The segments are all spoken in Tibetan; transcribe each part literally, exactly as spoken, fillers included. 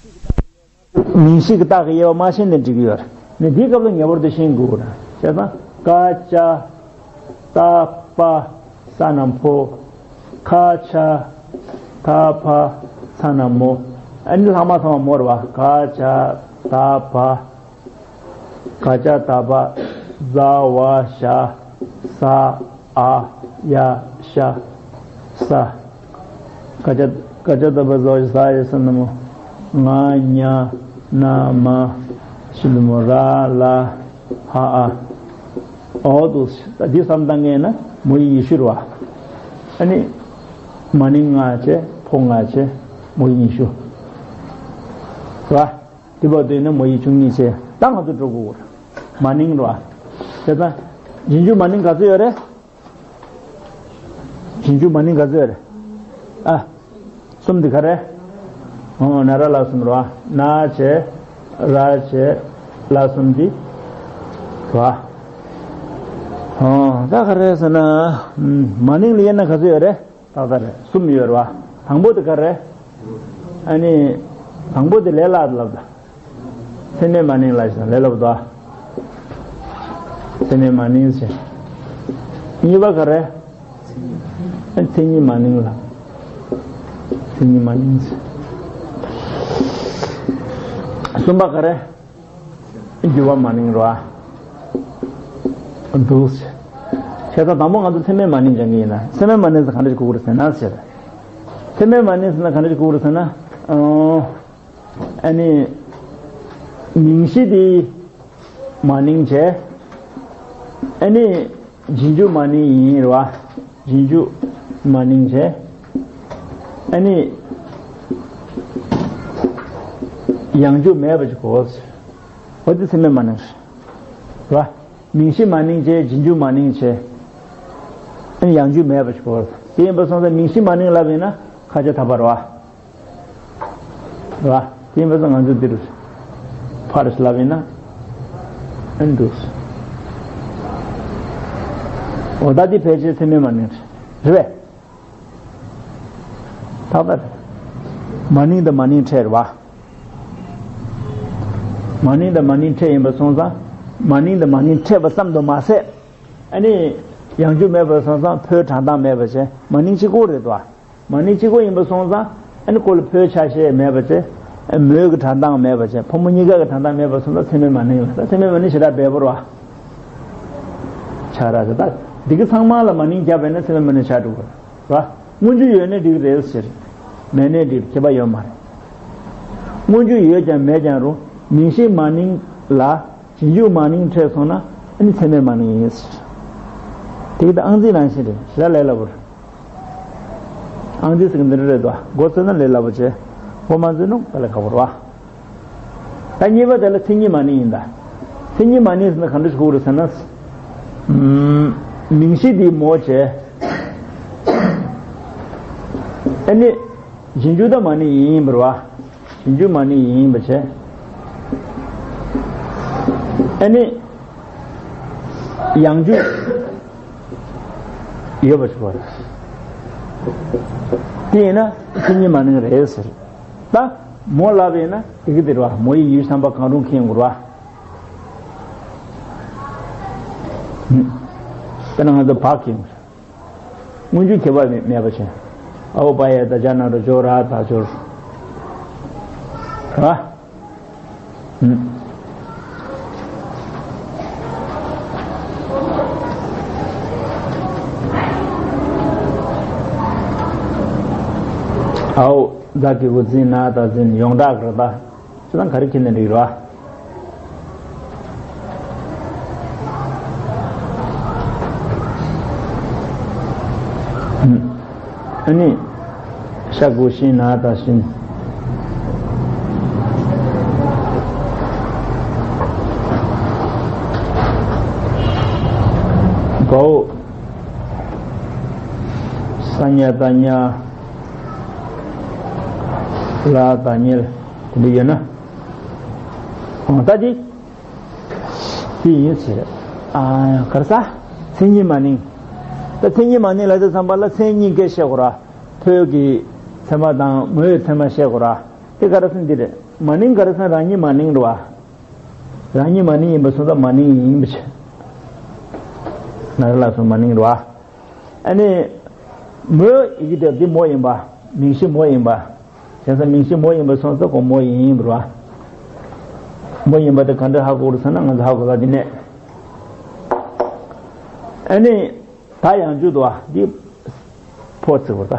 མིང་གཞི་གི་རྟགས་ཀྱི་དབྱེ་བ་མ་ཤེས་ནས་འབྲི་གི་ཡོད་རེད། ནས་འདིའི་སྐབས་ལ་ངེས་པར་དུ་ཤེས་དགོས་རེད། བྱས་ཙང་ཀ་ཅ་ཏ་པ་ས་ན་མོ། ཁ་ཆ་ད་བ་ཚ་ན་མོ། ཨ་ནི་ལྷག་མ་ཚང་མ་མོ་རེད་བ། ཁ་ཆ་ད་བ། ག་ཅ་ད་བ་ཛ་ཝ་ཞ་ས་ཨ་ཡ་ཤ་ས། ག་ཅ་ག་ཅ་ད་བ་ཛ་ཝ་ཞ་ས་ཨ་ཡ་ཤ་ས་ན་མོ། ང་ཉ་ན་མ་ཤི་ལ་མོ་ར་ལ་ཧ་ཨ། ཨོ་དུ་ད་འདི་བསམ་བཏང་ངེས་ན་མོ་ཡི་ཉི་ཤུ་རེད་བ། ཨ་ནི་མ་ནིང་ལྔ་བྱས་ཕོ་ལྔ་བྱས་མོ་ཡི་ཉི་ཤུ་རེད་བ། དེ་བར་དུ་ཡིན་ན་མོ་ཡི་བཅུ་གཉིས་བྱས། ད་ང་ཚོ་འགྲོ་དགོས་རེད། མ་ནིང་རེད་བ། བྱས་ཙང་རྗེས་འཇུག་མ་ནིང་ག་ཚོད་ཡོད་རེད། རྗེས་འཇུག་མ་ནིང་ག་ཚོད་རེད། ཨ། གསུམ་དེ་ག་རེ། ཨོ་ན་ར་ལ་གསུམ་རེད་བ། ན་བྱས། ར་བྱས། ལ་གསུམ་དེ་རེད་བ། ཨོ་ད་ག་རེ་ཟེར་ན། མ་ནིང་ལ་དབྱེ་ན་ག་ཚོད་ཡོད་རེད། ཏག་ཏག་རེད། གསུམ་ཡོད་རེད་བ། དང་པོ་དེ་ག་རེ། ཨ་ནི། དང་པོ་དེ་ལས་སླ་ལབ་ད། མཚན་མེད་མ་ནིང་ལ་ཞེས་ལས་སླ་པོ་དོ། མཚན་མེད་མ་ནིང་ཞེས། གཉིས་པ་ག་རེ། མཚན་ཉིད་མ་ནིང་ལ། མཚན་ཉིད་མ་ནིང་ཞེས། གསུམ་པ་ག་རེ། འགྱུར་བ་མ་ནིང་རོ། འདུག་ཞེས། བྱས་ཙང་དང་པོ་ང་ཚོ་མཚན་མེད་མ་ནིང་སྦྱང་གི་ཡིན་ན། མཚན་མེད་མ་ནིང་ཟེར་ག་འདྲ་ཞིག་གོ་དགོས་རེད་ཟེར་ན་ཟེར། མཚན་མེད་མ་ནིང་ཟེར་ན་ག་འདྲ་ཞིག་གོ་དགོས་རེད་ཟེར་ན། ཨོ། ཨ་ནི། མིང་གཞི་དེ་མ་ནིང་བྱས། ཨ་ནི། རྗེས་འཇུག་མ་ནིང་ཡིན་རེད་བ། རྗེས་འཇུག་མ་ནིང་བྱས། ཨ་ནི། ཡང་འཇུག་མེད་པ་ཞིག་གོ། འོ་དེ་མཚན་མེད་མ་ནིང་རེད་བ། མིང་གཞི་མ་ནིང་བྱས། རྗེས་འཇུག་མ་ནིང་བྱས། ཨ་ནི་ཡང་འཇུག་མེད་པ་ཞིག་གོ། དེ་ཡིན་པ་སོང་ཙང་མིང་གཞི་མ་ནིང་ལབ་ཡིན་ན་ཁ་ཆ་ད་བ་རེད་བ། རེད་བ། དེ་ཡིན་པ་ཙང་ང་ཚོ་འདིར་ཕར་ལབ་ཡིན་ན་ཨ་འདུག་འོ་ད་འདི་ཕལ་ཆེར་མཚན་མེད་མ་ནིང་རེད་པས། ད་ལྟ་མ་ནིང་དང་མ་ནིང་ཕྲད་རེད་བ། མ་ནིང་དང་མ་ནིང་ཕྲད་ཡིན་པ་སོང་ཙང་མ་ནིང་དང་མ་ནིང་ཕྲད་པ་ཙམ་དུ་མ་ཟད། ཨ་ནི་ཡང་འཇུག་མེད་པ་སོང་ཙང་ཕོའི་བགྲང་སྟངས་མེད་པ་བྱས། མ་ནིང་གཅིག་པོ་རེད་དོ། མ་ནིང་གཅིག་པོ་ཡིན་པ་སོང་ཙང་ཨ་ནི་ཁོ་ལ་ཕོའི་ཆ་ཤས་མེད་པ་བྱས། མོའི་གི་བགྲང་སྟངས་མེད་པ་བྱས། ཕོ་མོ་གཉིས་ཀ་གི་བགྲང་སྟངས་མེད་པ་སོང་ཙང་མཚན་མེད་མ་ནིང་ལ། ད་མཚན་མེད་མ་ནིང་ཞེ་དྲག་འབེལ་པོ་རེད་བ། ཆགས་ར་ཟེར། ད་འདི་གི་ཚང་མ་ལ་མ་ནིང་བརྒྱབ་པས་ན་མཚན་མེད་མ་ནིང་ཆགས་འགྲོ་གི་རེད་བ། སྔོན་འཇུག་ཡོད་ནའི་འགྲིག་རེད་ཟེར། མེད་ནའི་འགྲིག་ཁྱད་པར་ཡོད་མ་རེད། སྔོན་འཇུག་ཡོད་ཀྱང་མེད་ཀྱང་རུང་མིང་གཞི་མ་ནིང་ལ། རྗེས་འཇུག་མ་ནིང་ཕྲད་སོང་ན་ཨ་ནི་མཚན་མེད་མ་ནིང་ཡིན་ཟེར། དེ་གི་ད་ཨང་རྩིས་ནང་བཞིན་རེད། ཞེ་དྲག་ལས་སླ་པོ་རེད། ཨང་རྩིས་ཟེར་གི་འདི་འདྲ་རེད་དོ། མགོ་ཚོས་ན་ལས་སླ་པོ་བྱས། མགོ་མ་ཚོས་ན་དཀའ་ལས་ཁག་པོ་རེད་བ། ད་གཉིས་པ་དེ་ལ་མཚན་ཉིད་མ་ནིང་ཡིན་ད། མཚན་ཉིད་མ་ནིང་ཟེར་ན་ག་འདྲ་ཞིག་གོ་དགོས་རེད་ཟེར་ན། ཨམ། མིང་གཞི་འདི་མོ་བྱས། ཨ་ནི། རྗེས་འཇུག་ད་མ་ནིང་ཡིན་པ་རེད་བ། རྗེས་འཇུག་མ་ནིང་ཡིན་པ་བྱས། ཨ་ནི། ཡང་འཇུག་ཡོད་པ་ཞིག་བར། དེ་ཡིན་ན་མཚན་ཉིད་མ་ནིང་རེད་ཟེར། ད་མོ་ལབ་ཡིན་ན་དེ་གི་དེ་རེད་བ། མོ་ཡི་ཡུལ་ཚན་པ་གང་རུང་ཁེངས་དགོས་རེད་བ། དཔེར་ན་ང་ཚོ་བག་ཁེངས། སྔོན་འཇུག་ཁྱད་པར་མེད་མེད་པ་བྱས། ཨའོ་པ་ཡ་ད་ཇ་ན་རོ་ཇོ་ར་ད་ཇོར། ར། ཨའོ་ཛ་གི་གུ་ཛི་ན་ད་ཛིན། ཡོངས་གྲགས་གི་ར་ད། ཁྱེད་རང་ག་རེ་ཁྱེར་ནས་འགྲིག་རོ། ཨ་ནི། ཤ་གུ་ཤི་ན་ད་ཤིན། གའོ། ས་ཉ་ད་ཉ། ལ་ད་ཉལ། དེ་འདྲ་ཡོད་ན། ཨང་ད་དེ། དེ་ཡིན་ཟེར། ཨ། ག་རེ་ཟ། མཚན་ཉིད་མ་ནིང་། ད་མཚན་ཉིད་མ་ནིང་ལབ་དུས་ཙམ་པ་ལ་མཚན་གཉིས་ཀ་བཤད་དགོས་ར། ཕོའི་གི་ཚད་མ་དང་མོའི་ཚད་མ་བཤད་དགོས་ར། དེ་ག་རེ་ཟེར་འདི་རེད། མ་ནིང་ག་རེ་ཟེར་ན་རང་ཉིད་མ་ནིང་རེད་བ། རང་ཉིད་མ་ནིང་ཡིན་པ་སོང་ཙང་མ་ནིང་ཡིན་པ་བྱས། ན་རེ་ལ་སོང་མ་ནིང་རེད་བ། ཨ་ནི། མོ་ཡི་གེ་དེ་འདི་མོ་ཡིན་པ། མིང་གཞི་མོ་ཡིན་པ། བྱས་ཙང་མིང་གཞི་མོ་ཡིན་པ་སོང་ཙང་ཁོ་མོ་ཡིན་པ་རེད་བ། མོ་ཡིན་པ་དེ་ག་འདྲ་ཧ་གོ་རེད་ཟེར་ན་ང་ཚོ་ཧ་གོ་ལ་འདི་ནས། ཨ་ནི། ད་ཡང་འཇུག་འདུག་བ་འདི། ཕོ་ཚིག་པ་ད།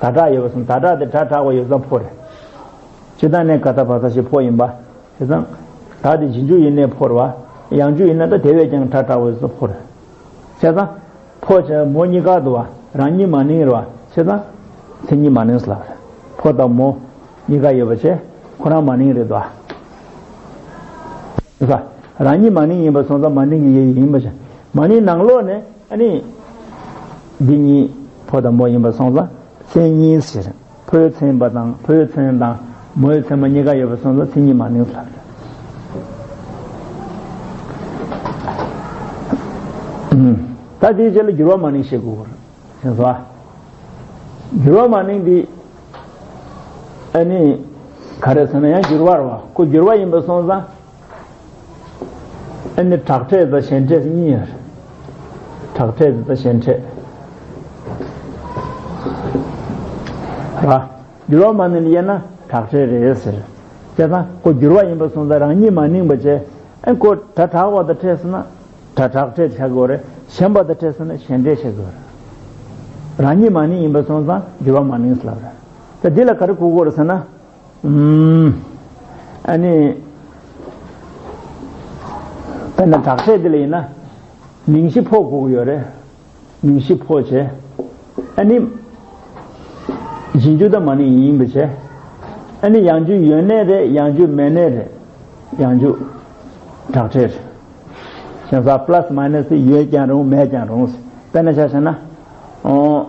ད་དྲག་ཡོད་པ་སོང་ད་དྲག་དེ་དྲག་དྲག་པ་ཡོད་ཙང་ཕོ་རེད། སྤྱིར་བཏང་ནས་ག་ད་བ་ས་ཞིག་ཕོ་ཡིན་པ། བྱས་ཙང་། ད་དེ་རྗེས་འཇུག་ཡིན་ནའི་ཕོ་རེད་བ། ཡང་འཇུག་ཡིན་ན་ད་དེ་བས་ཀྱང་དྲག་དྲག་པ་ཡོད་ཙང་ཕོ་རེད། བྱས་ཙང་། ཕོ་བྱས་མོ་གཉིས་ཀ་འདུག་བ། རང་ཉིད་མ་ནིང་རེད་བ། བྱས་ཙང་། མཚན་ཉིད་མ་ནིང་ཟེར་ལབ་རེད། ཕོ་དང་མོ། གཉིས་ཀ་ཡོད་པ་བྱས། ཁོ་རང་མ་ནིང་རེད་འདུག་བ། རང་ཉིད་མ་ནིང་ཡིན་པ་སོང་ཙང་མ་ནིང་གི་ཡིན་པ་བྱས། མ་ནིང་ནང་ལོགས་ནས་ཨ་ནི། འདི་གཉིས་ཕོ་དང་མོ་ཡིན་པ་སོང་ཙང་མཚན་ཉིད་ཟེར། ཕོའི་མཚན་པ་དང་ཕོའི་མཚན་དང་མོའི་མཚན་མ་གཉིས་ཀ་ཡོད་པ་སོང་ཙང་མཚན་ཉིད་མ་ནིང་ལབ་རེད། ད་དེའི་རྗེས་ལ་འགྱུར་བ་མ་ནིང་ཞེས་དགོས་པར་ཞེས་སོ། འགྱུར་བ་མ་ནིང་འདི་ཨ་ནི་ག་རེ་ཟེར་ན་ཡང་འགྱུར་བ་རེད་བ། ཁོ་འགྱུར་བ་ཡིན་པ་སོང་ཙང་། ཨ་ནི་དྲག་ཕྲད་དང་ཞན་ཕྲད་གཉིས་ཡོད་རེད། དྲག་ཕྲད་དང་ཞན་ཕྲད། ར། འགྱུར་བ་མ་ནིང་ལ་དབྱེ་ན་དྲག་ཕྲད་རེད་ཟེར། བྱས་ཙང་ཁོ་འགྱུར་བ་ཡིན་པ་སོང་ཙང་རང་ཉིད་མ་ནིང་བ་བྱས། ཨ་ཁོ་ད་དྲག་པ་དང་ཕྲད་སོང་ན་ད་དྲག་ཕྲད་བྱ་དགོས་རེད། ཞན་པ་དང་ཕྲད་སོང་ན་ཞན་ཕྲད་བྱ་དགོས་རེད། རང་ཉིད་མ་ནིང་ཡིན་པ་སོང་ཙང་འགྱུར་བ་མ་ནིང་ཟེར་ལབ་རེད། ད་འདི་ལ་ག་རེ་གོ་དགོས་རེད་ཟེར་ན། ཨུམ། ཨ་ནི། དཔེར་ན་དྲག་ཕྲད་འདི་ལ་ཡིན་ན། མིང་གཞི་ཕོ་དགོས་ཀྱི་ཡོད་རེད། མིང་གཞི་ཕོ་བྱས། ཨ་ནི། རྗེས་འཇུག་ད་མ་ནིང་ཡིན་པ་བྱས། ཨ་ནི་ཡང་འཇུག་ཡོད་ནའི་རེད། ཡང་འཇུག་མེད་ནའི་རེད། ཡང་འཇུག་དྲག་ཕྲད་རེད། བྱས་ཙང་plus minus ཡོད་ཀྱང་རུང་མེད་ཀྱང་རུང་། དཔེར་ན་ཆ་བཞག་ན། ཨོ།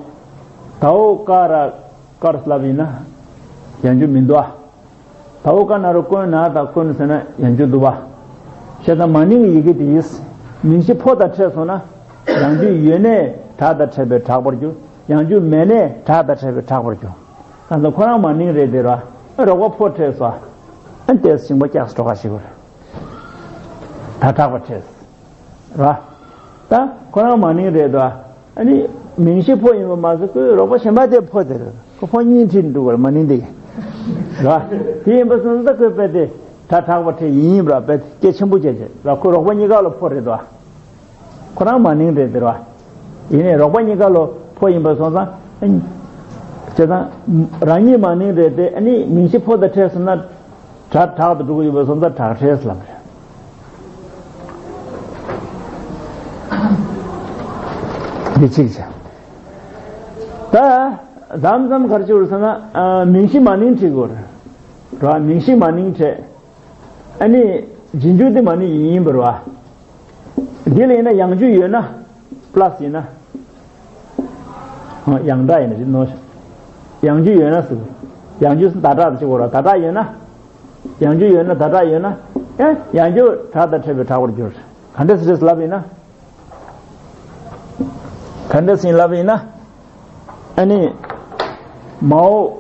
དའོ་ཀ་ར་ཀར་ལབ་ཡིན་ན། ཡང་འཇུག་མི་འདུག་ཨ། དའོ་ཀ་ན་རོ་ཀོན་ན་དང་ཀོན་ཟེར་ན་ཡང་འཇུག་འདུག་བ། བྱས་ཙང་མ་ནིང་གི་ཡི་གེ་དེ་ཡིས། མིང་གཞི་ཕོ་དང་ཕྲད་སོང་ན། ཡང་འཇུག་ཡོད་ནའི་དྲག་དང་ཕྲད་པས་དྲག་པར་འགྱུར། ཡང་འཇུག་མེད་ནའི་དྲག་དང་ཕྲད་པས་དྲག་པར་འགྱུར། གང་ལྟར་ཁོ་རང་མ་ནིང་རེད་དེ་ར། རོགས་པ་ཕོ་ཕྲད་སོང་། ཨ་ནི་དེ་ཞིང་པ་སྐྱག་སྒྲོག་ག་ཞིག་གོ། ད་དྲག་པར་ཕྲད། ར། ད་ཁོ་རང་མ་ནིང་རེད་དོ། ཨ་ནི་མིང་གཞི་ཕོ་ཡིན་པ་མ་ཟད་ཁོའི་རོགས་པ་གཞན་པ་དེ་ཕོ་དེ་རེད། ཁོ་ཕོ་གཉིས་ཁྲིད་འདུག་གར་མ་ནིང་དེ། ར། དེ་ཡིན་པ་སོང་ཙང་ཁོས་དཔེ་དེ་ད་དྲག་པར་ཕྲད་ཡིན་ཡིན་པ་ར། དཔེ་སྐད་ཆེན་པོ་བྱས་བྱས་ར། ཁོ་རོགས་པ་གཉིས་ཀ་ལ་ཕོ་རེད་དོ། ཁོ་རང་མ་ནིང་རེད་དེ་ར། ཡིན་ནའི་རོགས་པ་གཉིས་ཀ་ལ་ཕོ་ཡིན་པ་སོང་ཙང་། བྱས་ཙང་། རང་ཉིད་མ་ནིང་རེད་དེ་ཨ་ནི་མིང་གཞི་ཕོ་དང་ཕྲད་སོང་ན། དྲག་དྲག་ཏུ་འགྲོ་གི་ཡོད་པ་སོང་ཙང་དྲག་ཕྲད་ལབ་རེད། འདི་གཅིག་བྱས། ད་མཚམས་མཚམས་ག་རེ་བྱེད་དགོས་རེད་ཟེར་ན། ཨ། མིང་གཞི་མ་ནིང་ཁྲིད་དགོས་རེད། ར། མིང་གཞི་མ་ནིང་ཁྲིད། ཨ་ནི་རྗེས་འཇུག་དེ་མ་ནིང་ཡིན་པ་རེད་བ། འདི་ལ་ཡིན་ན་ཡང་འཇུག་ཡོད་ན། པ་ལ་སི་ཡིན་ན། ཡང་དག་ཡིན་ན་རེད་ནོ། ཡང་འཇུག་ཡོད་ན་ཟེར། ཡང་འཇུག་ཟེར་ད་དྲག་ཏུ་བྱེད་དགོས་ར། ད་དྲག་ཡོད་ན། ཡང་འཇུག་ཡོད་ན་ད་དྲག་ཡོད་ན། ཡང་ཡང་འཇུག་དྲག་དང་ཕྲད་པས་དྲག་པར་འགྱུར། ག་འདྲ་ཟེར་ལབ་ཡིན་ན། ག་འདྲ་ཟེར་ལབ་ཡིན་ན། ཨ་ནི། མའོ།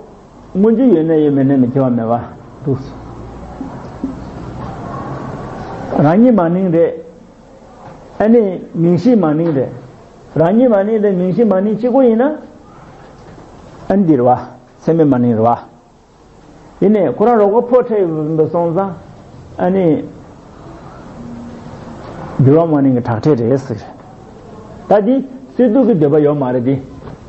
སྔོན་འཇུག་ཡོད་ནའི་ཡོད་མེད་ནའི་ནི་ཁྱད་པར་མེད་པ། འདུག་རང་ཉིད་མ་ནིང་རེད། ཨ་ནི་མིང་གཞི་མ་ནིང་རེད། རང་ཉིད་མ་ནིང་རེད། མིང་གཞི་མ་ནིང་གཅིག་པོ་ཡིན་ན། ཨ་ནི་འདི་རེད་བ། ཚད་མས་མ་ནིང་རེད་བ། ཡིན་ནའི་ཁོ་རང་རོགས་པ་ཕོ་ཕྲད་ཡོད་པ་སོང་ཙང་། ཨ་ནི། འགྱུར་བ་མ་ནིང་གི་དྲག་ཕྲད་རེད་ཟེར། ད་འདི་སི་ཏུ་གི་འདོད་པ་ཡོད་མ་རེད་དེ།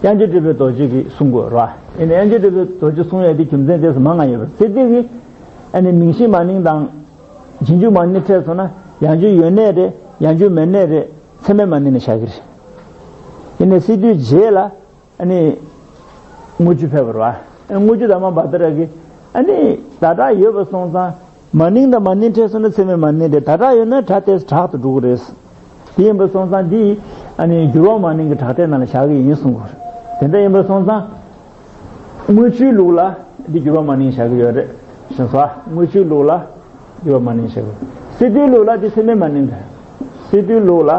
དབྱངས་ཅན་གྲུབ་པའི་རྡོ་རྗེ་གིས་གསུང་དགོས་རེད་བ། ཡིན་ནའི་དབྱངས་ཅན་གྲུབ་པའི་རྡོ་རྗེ་གསུང་ཡས་དེ་རྒྱུ་མཚན་དེ་ཚོ་མང་ང་ཡོད་པ་རེད། སི་ཏུ་གིས་ཨ་ནི་མིང་གཞི་མ་ནིང་དང་། རྗེས་འཇུག་མ་ནིང་ཕྲད་སོང་ན་ཡང་འཇུག་ཡོད་ནའི་རེད། ཡང་འཇུག་མེད་ནའི་རེད། ཚད་མས་མ་ནིང་ནས་བཞག་གི་རེད། ཡིན་ནའི་སི་ཏུའི་རྗེས་ལ། ཨ་ནི། དངུལ་ཆུ་ཕེབས་པ་རེད་བ། དངུལ་ཆུ་དང་མ་བ་ཏི་ར་གི། ཨ་ནི། ད་དྲག་ཡོད་པ་སོང་ཙང་། མ་ནིང་དང་མ་ནིང་ཕྲད་སོང་ན་ཚད་མས་མ་ནིང་རེད། ད་དྲག་ཡོད་ན་དྲག་སྟེ་དྲག་ཏུ་འགྲོ་གི་རེད། དེ་ཡིན་པ་སོང་ཙང་འདི། ཨ་ནི་འགྱུར་བ་མ་ནིང་གི་དྲག་ཕྲད་ནང་ལ་བཞག་གི་ཡིན་གསུང་གི་རེད། དེ་འདྲ་ཡིན་པ་སོང་ཙང་། དངུལ་ཆུའི་ལུགས་ལ་འདི་འགྱུར་བ་མ་ནིང་བཞག་གི་ཡོད་རེད། ཞེས་སོ། དངུལ་ཆུའི་ལུགས་ལ་འགྱུར་བ་མ་ནིང་བཞག་གི་ཡོད། སི་ཏུའི་ལུགས་ལ་འདི་ཚད་མས་མ་ནིང་རེད། སི་ཏུའི་ལུགས་ལ་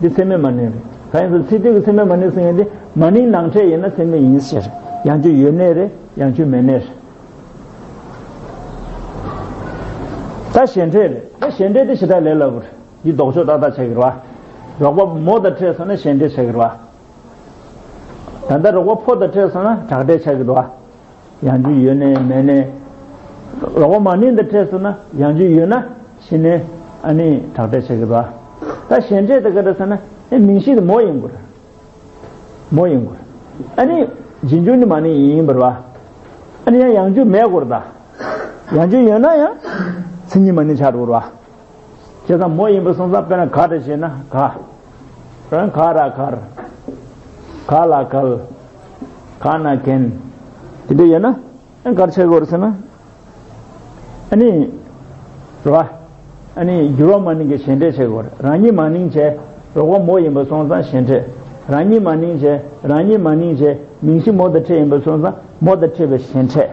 འདི་ཚད་མས་མ་ནིང་རེད། གང་ཡིན་ཟེར་སི་ཏུ་གི་ཚད་མས་མ་ནིང་ཟེར་མཁན་འདི་མ་ནིང་ནང་ཕྲད་ཡིན་ན་ཚད་མས་ཡིན་ཟེར། ཡང་འཇུག་ཡོད་ནའི་རེད། ཡང་འཇུག་མེད་ནའི་རེད། ད་ཞེན་འཕྲད་རེད། ད་ཞེན་འཕྲད་དེ་ཞེ་དྲག་ལས་སླ་པོ་རེད། འདི་ལྡོག་ཕྱོགས་ཏག་ཏག་ཆགས་ཀྱི་རེད་བ། རོགས་པ་མོ་དང་འཕྲད་སོང་ན་ཞེན་འཕྲད་ཆགས་ཀྱི་རེད་བ། ད་ལྟ་རོགས་པ་ཕོ་དང་འཕྲད་སོང་ན་དྲག་འཕྲད་ཆགས་ཀྱི་འདུག་བ། ཡང་རྒྱུ་ཡོད་ནའི་མེད་ནའི། རོགས་པ་མ་ནིང་དང་འཕྲད་སོང་ན་ཡང་རྒྱུ་ཡོད་ན་ཕྱི་ནས་ཨ་ནི་དྲག་འཕྲད་ཆགས་ཀྱི་འདུག་བ། ད་ཞེན་འཕྲད་དེ་ག་འདྲ་ཟེར་ན་ཨེ་མིང་གཞི་དེ་མོ་ཡིན་དགོས་རེད། མོ་ཡིན་དགོས་རེད། ཨ་ནི་རྗེས་འཇུག་ནི་མ་ནིང་ཡིན་པ་རེད་བ། ཨ་ནི་ཡང་ཡང་རྒྱུ་མེད་དགོས་རེད་ད། ཡང་རྒྱུ་ཡོད་ན་ཡང་མཚན་ཉིད་མ་ནིང་ཆགས་འགྲོ་གི་རེད་བ། བྱས་ཙང་མོ་ཡིན་པ་སོང་ཙང་དཔེར་ན་ག་འདྲ་བྱས་ན་ག། རང་ག་ར་གར། ག་ལ་གལ། ག་ན་གན། དེ་འདྲ་ཡོད་ན་ཨ་གར་ཆགས་དགོས་རེད་ཟེར་ན། ཨ་ནི། རེད་བ། ཨ་ནི་འགྱུར་བ་མ་ནིང་གི་ཞེན་འཕྲད་བྱེད་དགོས་རེད། རང་ཉིད་མ་ནིང་བྱས། རོགས་པ་མོ་ཡིན་པ་སོང་ཙང་ཞེན་འཕྲད། རང་ཉིད་མ་ནིང་བྱས། རང་ཉིད་མ་ནིང་བྱས། མིང་གཞི་མོ་དང་འཕྲད་ཡིན་པ་སོང་ཙང་མོ་དང་འཕྲད་པའི་ཞེན་འཕྲད།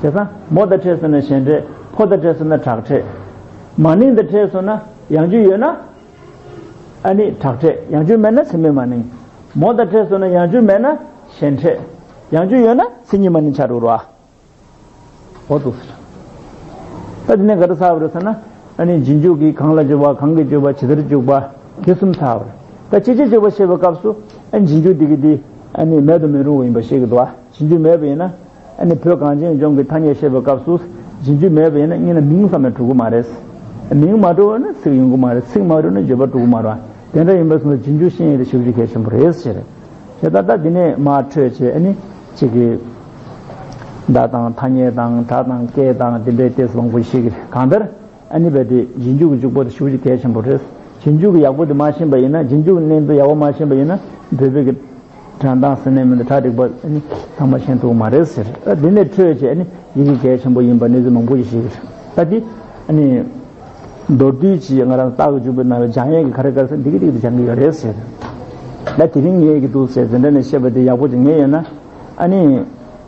བྱས་ཙང་མོ་དང་འཕྲད་ཟེར་ན་ཞེན་འཕྲད། ཕོ་དང་འཕྲད་ཟེར་ན་དྲག་འཕྲད། མ་ནིང་དང་འཕྲད་སོང་ན་ཡང་རྒྱུ་ཡོད་ན། ཨ་ནི་དྲག་འཕྲད། ཡང་རྒྱུ་མེད་ན་ཚད་མས་མ་ནིང་། མོ་དང་འཕྲད་སོང་ན་ཡང་རྒྱུ་མེད་ན་ཞེན་འཕྲད། ཡང་རྒྱུ་ཡོད་ན་མཚན་ཉིད་མ་ནིང་ཆགས་འགྲོ་གི་རེད་བ། འོ་འདུག་ཟེར། ད་དེ་ནས་ག་རེ་ཚར་བ་རེད་ཟེར་ན། ཨ་ནི་རྗེས་འཇུག་གི་གང་ལ་འཇུག་པ། གང་གིས་འཇུག་པ། ཇི་ལྟར་འཇུག་པ། དེ་གསུམ་ཚར་བ་རེད། ད་ཅི་ཕྱིར་འཇུག་པ་བཤད་པའི་སྐབས་སུ་ཨ་ནི་རྗེས་འཇུག་འདི་གི་འདི་ཨ་ནི་མེད་དུ་མི་རུང་བ་ཡིན་པ་ཤེས་ཀྱི་འདུག་བ། རྗེས་འཇུག་མེད་པ་ཡིན་ན། ཨ་ནི་བོད་གངས་ཅན་ལྗོངས་ཀྱི་ཐ་སྙད་བཤད་པའི་སྐབས་སུ་རྗེས་འཇུག་མེད་པ་ཡིན་ན་སྔོན་ལ་མིང་ཙམ་ཡང་གྲུབ་ཀྱི་མ་རེད། མིང་མ་གྲུབ་ན་ཚིག་ཡོང་གི་མ་རེད། ཚིག་མ་གྲུབ་ན་བརྗོད་པ་གྲུབ་ཀྱི་མ་རེད། དེ་འདྲ་ཡིན་པ་སོང་ཙང་རྗེས་འཇུག་ཤེས་ཡས་དེ་ཞེ་པོ་ཅིག་གལ་ཆེན་པོ་རེད་ཟེར། དེ་ལྟར་ད་འདི་ནས་མར་འཕྲོས་བྱས་ཨ་ནི་གཅིག་གི་བརྡ་དང་ཐ་སྙད་དང་སྒྲ་དང་སྐད་དང་དེ་འདྲའི་ཏོག་ཙམ་མང་པོ་ཞིག་གང་ལྟར། ཨ་ནི་རྦད་དེ་རྗེས་འཇུག་གི་འཇུག་པ་དེ་ཞེ་པོ་ཅིག་གལ་ཆེན་པོ་རེད། རྗེས་འཇུག་གི་ཡག་པོ་དེ་མ་ཤེས་པ་ཡིན་ན། རྗེས་འཇུག་གནས་ཚུལ་ཡག་པོ་མ་ཤེས་པ་ཡིན་ན་བོད་པའི་གི་སྒྲ་གདངས་ཟེར་ནས་མི་འདུག་གྲ་སྒྲིག་པ་ཨ་ནི་ཚང་མ་ཤེས་ཐུབ་ཀྱི་མ་རེད་ཟེར། ཨ་འདི་ནས་འཕྲོས་བྱས་ཨ་ནི་ཡི་གེ་གལ་ཆེན་པོ་ཡིན་པ་གནས་ཚུལ་མང་པོ་ཞིག་ཤེས་ཀྱི་རེད། ད་འདི་ཨ་ནི་མདོར་བསྡུས་ཀྱིས་ང་རང་རྟགས་ཀྱི་འཇུག་པའི་ནང་ལ་སྦྱང་ཡས་ཀྱི་ག་རེ་ག་རེ་ཟེར་འདི་གི་འདི་གི་སྦྱང་གི་ཡོད་རེད་ཟེར། ད་དེ་རིང་ངས་ཀྱི་འདུག་ཟེར་དེ་འདྲ་ནས་བཤད་པ་དེ་ཡག་པོ་ཅིག་ངས་ཡོད་ན། ཨ་ནི།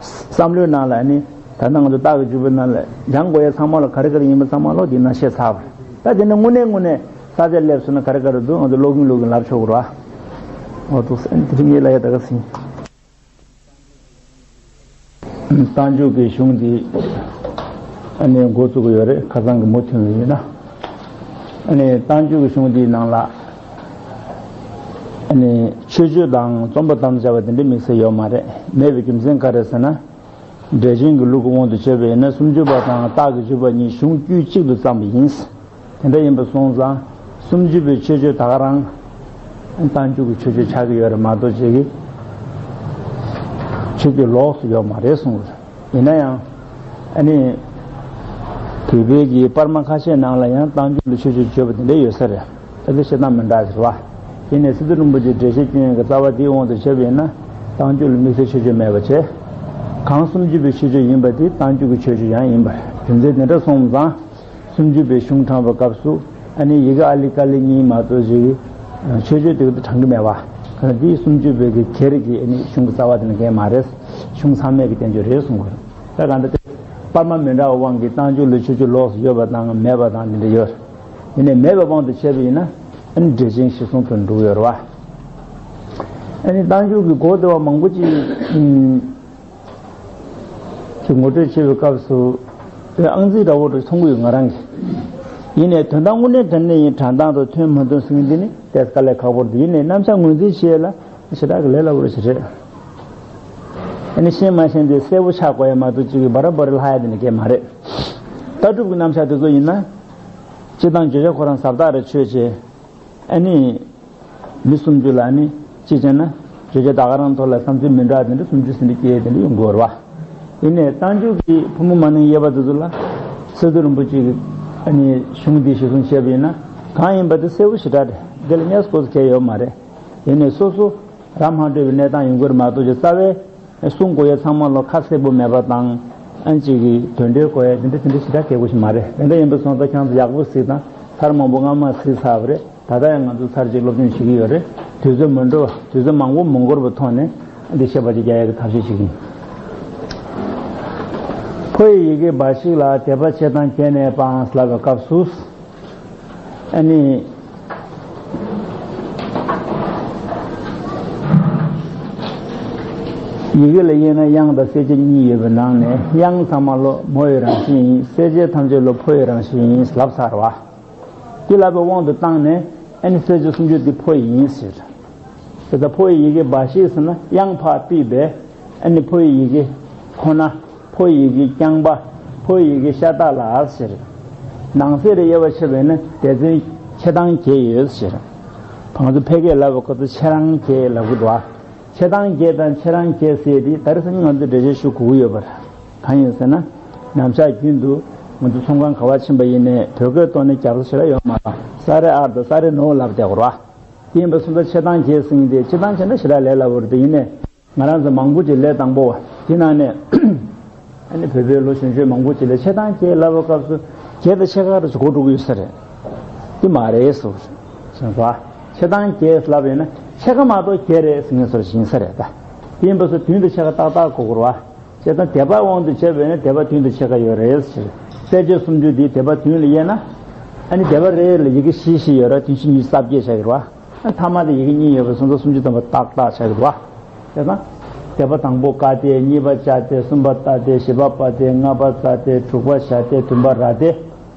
བསམ་བློའི་ནང་ལ་ཨ་ནི། ད་ལྟ་ང་ཚོ་རྟགས་ཀྱི་འཇུག་པའི་ནང་ལ་སྦྱང་དགོས་ཡ་ཚང་མ་ལ་ག་རེ་ག་རེ་ཡིན་པ་ཚང་མ་ལོག་འདི་ན་བཤད་ཚར་བ་རེད། ད་དེ་ནི་དངོས་གནས་དངོས་གནས་ས་ཆ་སླེབས་སོང་ན་ག་རེ་ག་རེ་འདུག་ང་ཚོ་ཀློག་གིན་ཀློག་གིན་ལབ་ཆོག་གི་རེད་བ། འོ་འདུག་ཟེར་ཨ་ནི་དེ་རིང་ངས་ལབ་ཡ་ད་ག་ཟིན། རྟགས་འཇུག་གི་གཞུང་འདི་ཨ་ནི་འགོ་བཙུགས་ཀྱི་ཡོད་རེད། ཁ་སང་གི་མུ་མཐུད་ནས་ཡིན་ན། ཨ་ནི་རྟགས་འཇུག་གི་གཞུང་འདིའི་ནང་ལ་ཨ་ནི་མཆོད་བརྗོད་དང་རྩོམ་པ་དམ་བཅའ་བ་དེ་འདྲ་དམིགས་བསལ་ཡོད་མ་རེད། མེད་པའི་རྒྱུ་མཚན་ག་རེ་ཟེར་ན། འགྲེལ་ཆེན་གྱི་ལུགས་ཀྱི་དབང་དུ་བྱས་པ་ཡིན་ན་སུམ་ཅུ་པ་དང་རྟགས་ཀྱི་འཇུག་པ་གཉིས་གཞུང་དཀྱུས་གཅིག་ཏུ་བརྩམས་པ་ཡིན། དེ་འདྲ་ཡིན་པ་སོང་ཙང་སུམ་ཅུ་པའི་མཆོད་བརྗོད་ད་ག་རང་རྟགས་འཇུག་གི་མཆོད་བརྗོད་ཆགས་ཀྱི་ཡོད་རེད་མ་གཏོགས་ཅིག་གི་མཆོད་བརྗོད་ལོགས་སུ་ཡོད་མ་རེད་གསུངས་པ་རེད། ཡིན་ན་ཡང་ཨ་ནི་བོད་པའི་གི་པར་མ་ཁ་ཤས་ནང་ལ་ཡང་རྟགས་འཇུག་ལ་མཆོད་བརྗོད་བརྗོད་པ་དེ་འདྲ་ཡོད་ས་རེད། ད་ལྟ་བཤད་སྟངས་མི་འདྲ་ཟེར་བ། དེ་ནས་སི་ཏུ་རིན་པོ་ཆེ་འགྲེལ་བཤད་སྐྱོན་ཡོན་གྱི་རྩ་བ་དེའི་དབང་དུ་བྱས་པ་ཡིན་ན་རྟགས་འཇུག་ལ་དམིགས་བསལ་མཆོད་བརྗོད་མེད་པ་བྱས། གང་སུམ་ཅུ་པའི་མཆོད་བརྗོད་ཡིན་པ་དེ་རྟགས་འཇུག་གི་མཆོད་བརྗོད་ཡང་ཡིན་པ་རེད། རྒྱུ་མཚན་དེ་འདྲ་སོང་ཙང་། སུམ་ཅུ་པའི་གཞུང་དྲངས་པའི་སྐབས་སུ་ཨ་ནི་ཡི་གེ་ཨ་ལི་ཀ་ལི་གཉིས་མ་གཏོགས་ཅིག་གི་མཆོད་བརྗོད་དེ་ག་དུས་དྲངས་ཀྱི་མེད་པ། ག་ན་འདི་སུམ་ཅུ་པའི་གི་སྒེར་གྱི་ཨ་ནི་གཞུང་གི་རྩ་བ་དེ་ནི་འགལ་མ་རེད། གཞུང་ཚང་མས་ཀྱི་བསྟན་བཅོས་རེད་གསུང་དགོས། ད་ག་འདྲ་དེ་པར་མ་མི་འདྲ་བའི་དབང་གིས་རྟགས་འཇུག་ལ་མཆོད་བརྗོད་ལོགས་སུ་ཡོད་པ་དང་མེད་པ་དང་འདི་འདྲ་ཡོད། ཡིན་ནའི་མེད་པའི་དབང་དུ་བྱས་པ་ཡིན་ན་ཨ་ནི་འགྲེལ་ཆེན་གཞིར་བཟུང་དུ་འགྲོ་གི་ཡོད་རེད་བ། ཨ་ནི་རྟགས་འཇུག་གི་གོ་བདེ་བ་མང་པོ་ཅིག་ཨུམ། ཅིག་ངོ་སྤྲོད་བྱེད་པའི་སྐབས་སུ་དེ་ཨང་རྩིས་འདྲ་བོ་འདྲ་མཐོང་གི་ཡོད་ང་རང་གིས། ཡིན་ནའི་དོན་དག་དངོས་གནས་དྲང་གནས་ཡིན་དྲང་ཐང་དུ་ཐོན་མ་ཐོན་ཟེར་མཁན་འདི་ནི་ཏོག་ཙམ་དཀའ་ལས་ཁག་པོ་རེད། ཡིན་ནའི་རྣམ་གཞག་ངོས་འཛིན་བྱེད་ཡས་ལ་ཞེ་དྲག་གི་ལས་སླ་པོ་རེད་ཞེ་རེད། ཨ་ནི་ཤེས་མ་ཤེས་དེ་གསལ་པོ་ཆགས་དགོས་ཡ་མ་གཏོགས་ཅིག་གི་བར་བར་ལྷག་ཡ་དེ་ནི་གལ་མ་རེད། ལྟ་གྲུབ་ཀྱི་རྣམ་གཞག་དེ་ཚོ་ཡིན་ན། སྤྱིར་བཏང་བརྗོད་བྱ་ཁོ་རང་ཟབ་རྟགས་རེ་ཆོད་བྱས། ཨ་ནི། མི་སུམ་ཅུ་ལ་ཨ་ནི་ཅི་བྱས་ན་བརྗོད་བྱ་ད་ག་རང་ཐོག་ལ་བསམ་ཚུལ་མི་འདྲ་བ་དེ་འདྲ་སུམ་ཅུ་ཟིན་འདྲ་སྐྱེ་དེ་འདྲ་ཡོང་གི་ཡོད་རེད་བ། ཡིན་ནའི་རྟགས་འཇུག་གི་ཕོ་མོ་མ་ནིང་དབྱེ་བ་དེ་ཚོ་ལ་སི་ཏུ་རིན་པོ་ཆེ་གི་ཨ་ནི་གཞུང་འདི་གཞིར་བཟུང་བྱས་པ་ཡིན་ན་གང་ཡིན་པ་དེ་གསལ་པོ་ཞེ་དྲག་རེད། འདི་ལ་ངས་སྐོར་གལ་ཡོད་མ་རེད། ཡིན་ནའི་སོ་སོ་ར་མ་འཕྲོད་པའི་གནས་སྟངས་ཡོང་གི་རེད་མ་གཏོགས་ཀྱི་རྩ་བའི། གསུང་དགོས་ཡ་ཚང་མ་ལ་ཁ་གསལ་པོ་མེད་པ་དང་། ཨན་ཅིག་གི་དོན་འགྲེལ་དགོས་ཡ་དེ་འདྲ་དེ་འདྲ་ཞེ་དྲག་གལ་དགོས་ཤིག་མ་རེད། དེ་འདྲ་ཡིན་པ་སོང་ཙང་ཁྱེད་ཚོ་ཡག་པོ་གཟིགས་དང་། ཚར་མང་པོ་སྔ་མ་གཟིགས་ཚར་བ་རེད། ད་ལྟ་ཡང་ང་ཚོ་ཚར་གཅིག་སློབ་སྦྱོང་བྱེད་ཀྱི་ཡོད་རེད། དུས་ཚོད་མ་འགོར་བ་དུས་ཚོད་མང་པོ་མ་འགོར་བའི་ཐོག་ནས་འདི་བཤད་པ་ཅིག་རྒྱག་ཡ་གི་ཐབས་ཤེས་བྱེད་ཀྱི་ཡིན། ཕོ་ཡི་ཡི་གེ་འབའ་ཞིག་ལ་དད་པ་བྱེད་དང་བྱས་ནས་སྤང་ལབ་པའི་སྐབས་སུ། ཨ་ནི། ཡི་གེ་ལ་དབྱེ་ན་དབྱངས་དང་གསལ་བྱེད་གཉིས་ཡོད་པའི་ནང་ནས། དབྱངས་ཚང་མ་ལོ་མོ་ཡི་རང་བཞིན་ཡིན། གསལ་བྱེད་ཐམས་ཅད་ལོ་ཕོ་ཡི་རང་བཞིན་ཡིན་ལབ་ཚར་བ། དེ་ལབ་པའི་དབང་དུ་བཏང་ནས། ཨ་ནི་གསལ་བྱེད་སུམ་ཅུ་འདི་ཕོ་ཡི་ཡིན་ཟེར། དེ་ལྟར་ཕོ་ཡི་ཡི་གེ་འབའ་ཞིག་ཟེར་ན། དབྱངས་ཕར་ཕུད་པས། ཨ་ནི་ཕོ་ཡི་ཡི་གེ་ཁོ་ན། ཕོ་ཡི་ཡི་གེ་རྐྱང་པ། ཕོ་ཡི་ཡི་གེ་ཤ་སྟག་ལ་ཟེར། ནང་གསེས་རེ་དབྱེ་བ་ཕྱེ་བས་ན་སྡེ་ཚན་ཕྱེད་དང་བརྒྱད་ཡོད་ཟེར། ང་ཚོ་ཕལ་སྐད་ལབ་པའི་སྐབས་སུ་ཕྱེད་དང་བརྒྱད་ལབ་ཀྱི་འདུག་བ། ཕྱེད་དང་བརྒྱད་དང་ཕྱེད་དང་བརྒྱད་ཟེར་དེ་ད་རེས་སང་ཉིན་ང་ཚོས་འགྲེལ་བཤད་ཞུ་དགོས་ཀྱི་ཡོད་པ་རེད། གང་ཡིན་ཟེར་ན། ནམ་ཞག་རྒྱུན་དུ་ང་ཚོ་ཚོང་ཁང་ག་པར་ཕྱིན་པ་ཡིན་ནའི་བོད་སྐད་ཐོག་ནས་རྒྱབ་ས་ཞེ་དྲག་ཡོད་མ་རེད། ས་རེད་ཨར་དང་ས་རེད་ནོ་ལབ་བསྡད་ཀྱི་རེད་བ། དེ་ཡིན་པ་སོང་ཙང་ཕྱེད་དང་བརྒྱད་ཟེར་མཁན་དེ་ཕྱེད་དང་བྱས་ན་ཞེ་དྲག་ལས་སླ་པོ་རེད། དེ་ཡིན་ནའི། ང་རང་ཚོ་མང་པོ་ཅིག་ལས་དང་པོ་བ་དེ་ནང་ནས། ཨ་ནི་བོད་པའི་ལོ་གཞོན་གཞོན་མང་པོ་ཅིག་ལ་ཕྱེད་དང་བརྒྱད་ལབ་པའི་སྐབས་སུ་བརྒྱད་དང་ཕྱེད་ཀ་རུ་གོ་འགྲོ་གི་ཡོད་ས་རེད། དེ་མ་རེད་ཟེར་བ་རེད། ཕྱེད་དང་བརྒྱད་ལབ་ཡོད་ན་ཕྱེད་ཀ་མ་གཏོགས་བརྒྱད་རེད་ཟེར་མཁན་ཚོ་ཡིན་ས་རེད་ད། དེ་ཡིན་པ་སོང་བདུན་དང་ཕྱེད་ཀ་ཏག་ཏག་གོ་དགོས་རེད་བ། བྱས་ཙང་སྡེ་པ་དབང་དུ་བྱས་པ་ཡིན་ན་སྡེ་པ་བདུན་དང་ཕྱེད་ཀ་ཡོད་རེད་ཟེར། གསལ་བྱེད་སུམ་ཅུ་དེ་སྡེ་པ་བདུན་ལ་དབྱེ་ན། ཨ་ནི་སྡེ་པ་རེ་ལ་ཡི་གེ་བཞི་བཞི་ཡོད་ར། བདུན་བཞི་ཉི་ཤུ་རྩ་བརྒྱད་ཆགས་ཀྱི་རེད་བ། ཨ་མཐའ་མ་དེ་ཡི་གེ་གཉིས་ཡོད་པ་སོང་ཙང་སུམ་ཅུ་ཐམ་པ་ཏག་ཏག་ཆགས་ཀྱི་རེད་བ། བྱས་ཙང་། སྡེ་པ་དང་པོ་ཀ་སྡེ། གཉིས་པ་ཅ་སྡེ། གསུམ་པ་ཏ་སྡེ། བཞི་པ་པ་སྡེ། ལྔ་པ་ཙ་སྡེ། དྲུག་པ་ཞ་སྡེ། བདུན་པ་ར་སྡེ།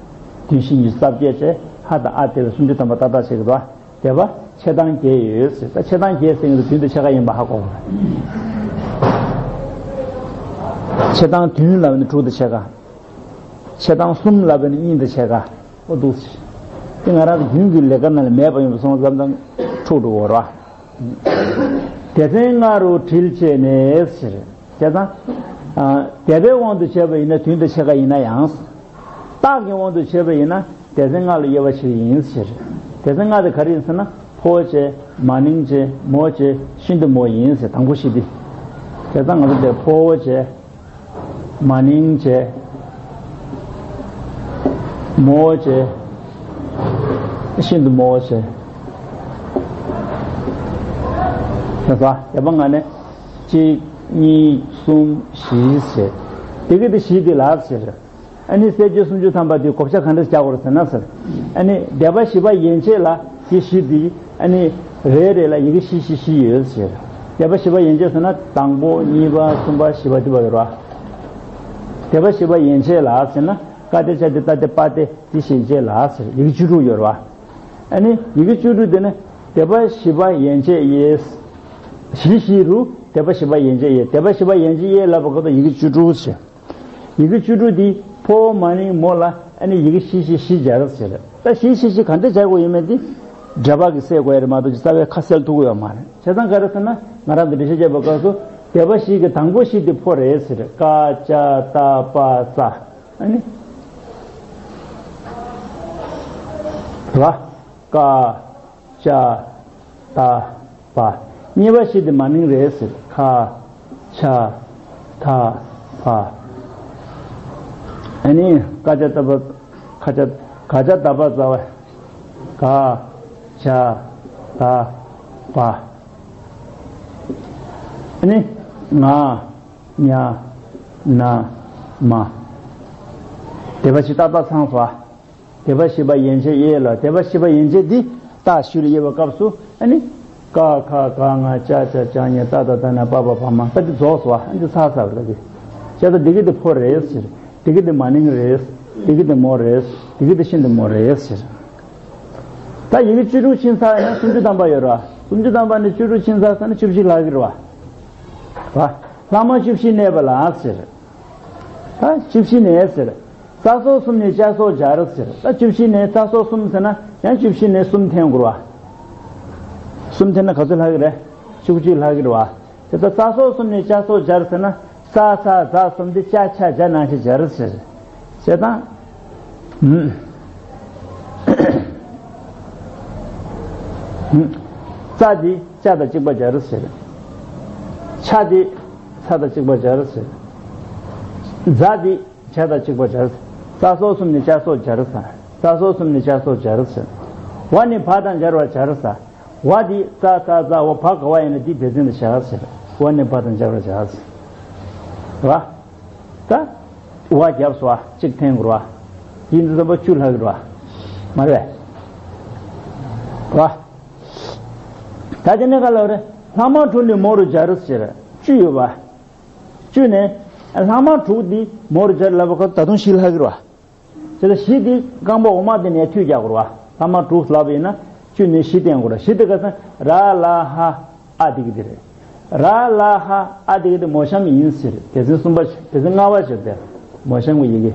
བདུན་བཞི་ཉི་ཤུ་རྩ་བརྒྱད་བྱས། ཧ་དང་ཨ་སྡེ་བའི་སུམ་ཅུ་ཐམ་པ་ཏག་ཏག་ཆགས་ཀྱི་རེད་བ། སྡེ་པ་ཕྱེད་དང་བརྒྱད་ཡོད་ཟེར། ད་ཕྱེད་དང་བརྒྱད་ཟེར་མཁན་དེ་བདུན་དང་ཕྱེད་ཀ་ཡིན་པ་ཧ་གོ་དགོས། ཕྱེད་དང་བདུན་ལབ་ནི་དྲུག་དང་ཕྱེད་ཀ། ཕྱེད་དང་གསུམ་ལབ་ནི་གཉིས་དང་ཕྱེད་ཀ། ཨོ་འདུག་སེ། དེ་ང་རང་ཚོ་རྒྱུན་གྱི་ལས་ཀ་ནང་ལ་མེད་པ་ཡིན་པ་སོང་ཙང་འཁྲུག་འགྲོ་གི་རེད་བ། སྡེ་ཚན་ལྔ་རུ་དྲིལ་བྱས་ནས་ཟེར། བྱས་ཙང་། ཨ། སྡེ་པའི་དབང་དུ་བྱས་པ་ཡིན་ན་བདུན་དང་ཕྱེད་ཀ་ཡིན་ན་ཡང་། རྟགས་ཀྱི་དབང་དུ་བྱས་པ་ཡིན་ན་སྡེ་ཚན་ལྔ་ལ་དབྱེ་བ་ཕྱེ་ཡིན་ཟེར། སྡེ་ཚན་ལྔ་དེ་ག་རེ་ཡིན་ཟེར་ན། ཕོ་བྱས། མ་ནིང་བྱས། མོ་བྱས། ཤིན་ཏུ་མོ་ཡིན་ཟེར། དང་པོ་བཞི་དེ། བྱས་ཙང་ང་ཚོ་དེ་ཕོ་བོ་བྱས། མ་ནིང་བྱས། མོ་བྱས། ཤིན་ཏུ་མོ་བྱས། བྱས་ཙང་སྡེ་པ་ལྔ་ནས་གཅིག་གཉིས། གསུམ། བཞི་ཟེར། དེ་གི་དེ་བཞི་དེ་ལ་ཟེར། ཨ་ནི་གསལ་བྱེད་སུམ་ཅུ་ཐམ་པ་དེ་བགོ་བཤའ་ག་འདྲ་རྒྱག་དགོས་རེད་ཟེར་ན་ཟེར། ཨ་ནི་སྡེ་པ་བཞི་པ་ཡན་ཆད་ལ་དེ་བཞི་དེ། ཨ་ནི་རེ་རེ་ལ་ཡི་གེ་བཞི་བཞི་བཞི་ཡོད་ཟེར། སྡེ་པ་བཞི་པ་ཡན་ཆད་ཟེར་ན་དང་པོ་གཉིས་པ་གསུམ་པ་བཞི་པ་དེ་བ་ཡོད་རེད་བ། སྡེ་པ་བཞི་པ་ཡན་ཆད་ལ་ཟེར་ན་ཀ་སྡེ་ཅ་སྡེ་ཏ་སྡེ་པ་སྡེ་དེ་ཡན་ཆད་ལ་ཟེར། ཡི་གེ་བཅུ་དྲུག་ཡོད་རེད་བ། ཨ་ནི་ཡི་གེ་བཅུ་དྲུག་དེ་ནི་སྡེ་པ་བཞི་པ་ཡན་ཆད་དབྱེ། བཞི་བཞི་རུ་སྡེ་པ་བཞི་པ་ཡན་ཆད་དབྱེ། སྡེ་པ་བཞི་པ་ཡན་ཆད་དབྱེ་ལབ་པ་ཁོ་ཐག་ཡི་གེ་བཅུ་དྲུག་ཟེར། ཡི་གེ་བཅུ་དྲུག་འདི་ཕོ་བོ་མ་ནིང་མོ་ལ་ཨ་ནི་ཡི་གེ་བཞི་བཞི་བཞི་སྦྱར་ཟེར། ད་བཞི་བཞི་བཞི་ག་འདྲ་སྦྱར་དགོས་ཡིན་མིན་འདི་འགྲེལ་པ་གིས་གསལ་དགོས་ཡ་རེད་མ་གཏོགས་ཅིག་རྩ་བའི་ཁ་གསལ་ཐུབ་ཀྱི་ཡོད་མ་རེད། བྱས་ཙང་ག་རེ་ཟེར་ན་ང་རང་ཚོ་འགྲེལ་བཤད་བརྒྱབ་པའི་སྐབས་སུ་སྡེ་པ་བཞི་གི་དང་པོ་བཞི་དེ་ཕོ་རེད་ཟེར། ཀ་ཅ་ཏ་པ་ཙ། ཨ་ནི། ར། ཀ། ཅ། ཏ། པ། གཉིས་པ་བཞི་དེ་མ་ནིང་རེད་ཟེར། ཁ། ཆ། ཐ། ཕ། ཨ་ནི་ཀ་ཅ་ཏ་པ། ཁ་ཅ། ག་ཅ་ད་པ་ཙ་བ། ག། ཇ། ད། པ། ཨ་ནི་ང་། ཉ། ན། མ། སྡེ་པ་བཞི་ཏག་ཏག་ཚང་སོང་ཨ། སྡེ་པ་བཞི་པ་ཡན་ཆད་དབྱེ་ལ། སྡེ་པ་བཞི་པ་ཡན་ཆད་འདི་རྟགས་བཞི་ལ་དབྱེ་བའི་སྐབས་སུ་ཨ་ནི། ཀ་ཁ་ག་ང་ཅ་ཇ་ཇ་ཉ་ཏ་ཏ་ད་ན་པ་པ་བ་མ་ད་འདི་རྫོགས་སོང་ཨ། འདི་ཚར་ཚར་བ་ད་འདི། བྱས་ཙང་འདི་གི་འདི་ཕོ་རེད་ཟེར། འདི་གི་འདི་མ་ནིང་རེད། འདི་གི་འདི་མོ་རེད། འདི་གི་འདི་ཤིན་ཏུ་མོ་རེད་ཟེར། ད་ཡི་གེ་བཅུ་དྲུག་ཕྱིན་ཚར་ཡིན་ན་སུམ་ཅུ་ཐམ་པ་ཡོད་རེད་བ། སུམ་ཅུ་ཐམ་པ་ནས་བཅུ་དྲུག་ཕྱིན་ཚར་ཟེར་ན་བཅུ་བཞི་ལྷག་གི་རེད་བ། བ། ལྷག་མ་བཅུ་བཞི་གནས་པ་ལ་ཟེར། ད་བཅུ་བཞི་ནས་ཟེར། རྩ་སོགས་གསུམ་ནས་བཅའ་སོགས་སྦྱར་ཟེར། ད་བཅུ་བཞི་ནས་རྩ་སོགས་གསུམ་ཟེར་ན་ཡང་བཅུ་བཞི་ནས་གསུམ་འཐེན་དགོས་རེད་བ། གསུམ་འཐེན་ན་ག་ཚོད་ལྷག་གི་རེད། བཅུ་གཅིག་ལྷག་གི་རེད་བ། དེ་ལྟར་རྩ་སོགས་གསུམ་ནས་བཅའ་སོགས་སྦྱར་ཟེར་ན། ས་ས་ཛ་གསུམ་དེ་ཅ་ཆ་ཇ་ནང་བཞིན་སྦྱར་ཟེར། བྱས་ཙང་། ཧུམ། ཧུམ། རྩ་དེ་ཅ་དང་གཅིག་པ་སྦྱར་ཟེར། ཆ་དེ་ཚ་དང་གཅིག་པ་སྦྱར་ཟེར། ཛ་དེ་ཇ་དང་གཅིག་པ་སྦྱར་ཟེར། རྩ་སོགས་གསུམ་ནས་བཅའ་སོགས་སྦྱར་ཟེར། རྩ་སོགས་གསུམ་ནས་བཅའ་སོགས་སྦྱར་ཟེར། བ་ནི་བ་དང་སྦྱར་བར་སྦྱར་ཟེར། བ་འདི་ཙ་ཚ་ཛ་འོ་བ་ག་བ་ཡིན་ན་འདི་སྡེ་ཚན་དུ་བཞག་ཟེར། བ་ནི་བ་དང་སྦྱར་བར་བྱ་ཟེར། ར། ད། བ་རྒྱབ་སོ་བ་གཅིག་འཐེན་དགོས་ར། ཡིན་དུ་བསམ་པ་བཅུ་ལྷག་གི་ར། མ་རེད། ར། ད་དེ་ནས་ག་ལ་རེད། ལྷག་མ་དྲུག་ནི་མོ་རུ་སྦྱར་ཟེར། བཅུ་ཡོད་པ། བཅུ་ནས་ལྷག་མ་དྲུག་འདི་མོ་རུ་སྦྱར་ལབ་པ་ཁོ་ད་དུང་བཞི་ལྷག་གི་རེད་བ། དེ་ལ་བཞི་འདི་རྐང་པ་འོག་མ་དེ་ནས་མཐུད་རྒྱག་དགོས་རེད་བ། ལྷག་མ་དྲུག་ལབ་པ་ཡིན་ན་བཅུ་ནས་བཞི་བསྟན་དགོས་རེད། བཞི་དེ་ག་ས་ར་ལ་ཧ་ཨ་དེ་གི་དེ་རེད། ར་ལ་ཧ་ཨ་དེ་གི་དེ་མོ་གཤམ་ཡིན་ཟེར། སྡེ་ཚན་གསུམ་པ་སྡེ་ཚན་ལྔ་པ་ཞིག་དེ་མོ་གཤམ་གྱི་ཡི་གེ།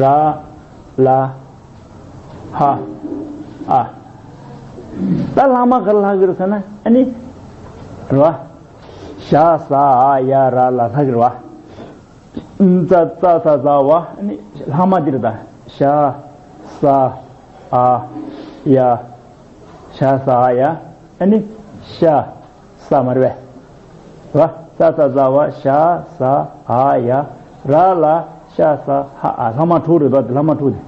ར་ལ་ཧ་ཨ། ད་ལྷག་མ་ག་རེ་ལྷག་གི་རེད་ཟེར་ན་ཨ་ནི་རེད་བ། ཞ་ཟ་འ་ཡ་ར་ལ་ལྷག་གི་རེད་བ། ཙ་ཙ་ས་ཟ་བ་ཨ་ནི་ལྷག་མ་འདི་རེད་ད། ཞ་ཟ་འ་ཡ། ཞ་ཟ་འ་ཡ། ཨ་ནི་ཤ་ས་མ་རེད་པས། ར་ས་ས་ཟ་བ་ཤ་ས་འ་ཡ། ར་ལ་ཤ་ས་ཧ་ཨ། ལྷག་མ་དྲུག་རེད་པ། ལྷག་མ་དྲུག་དེ།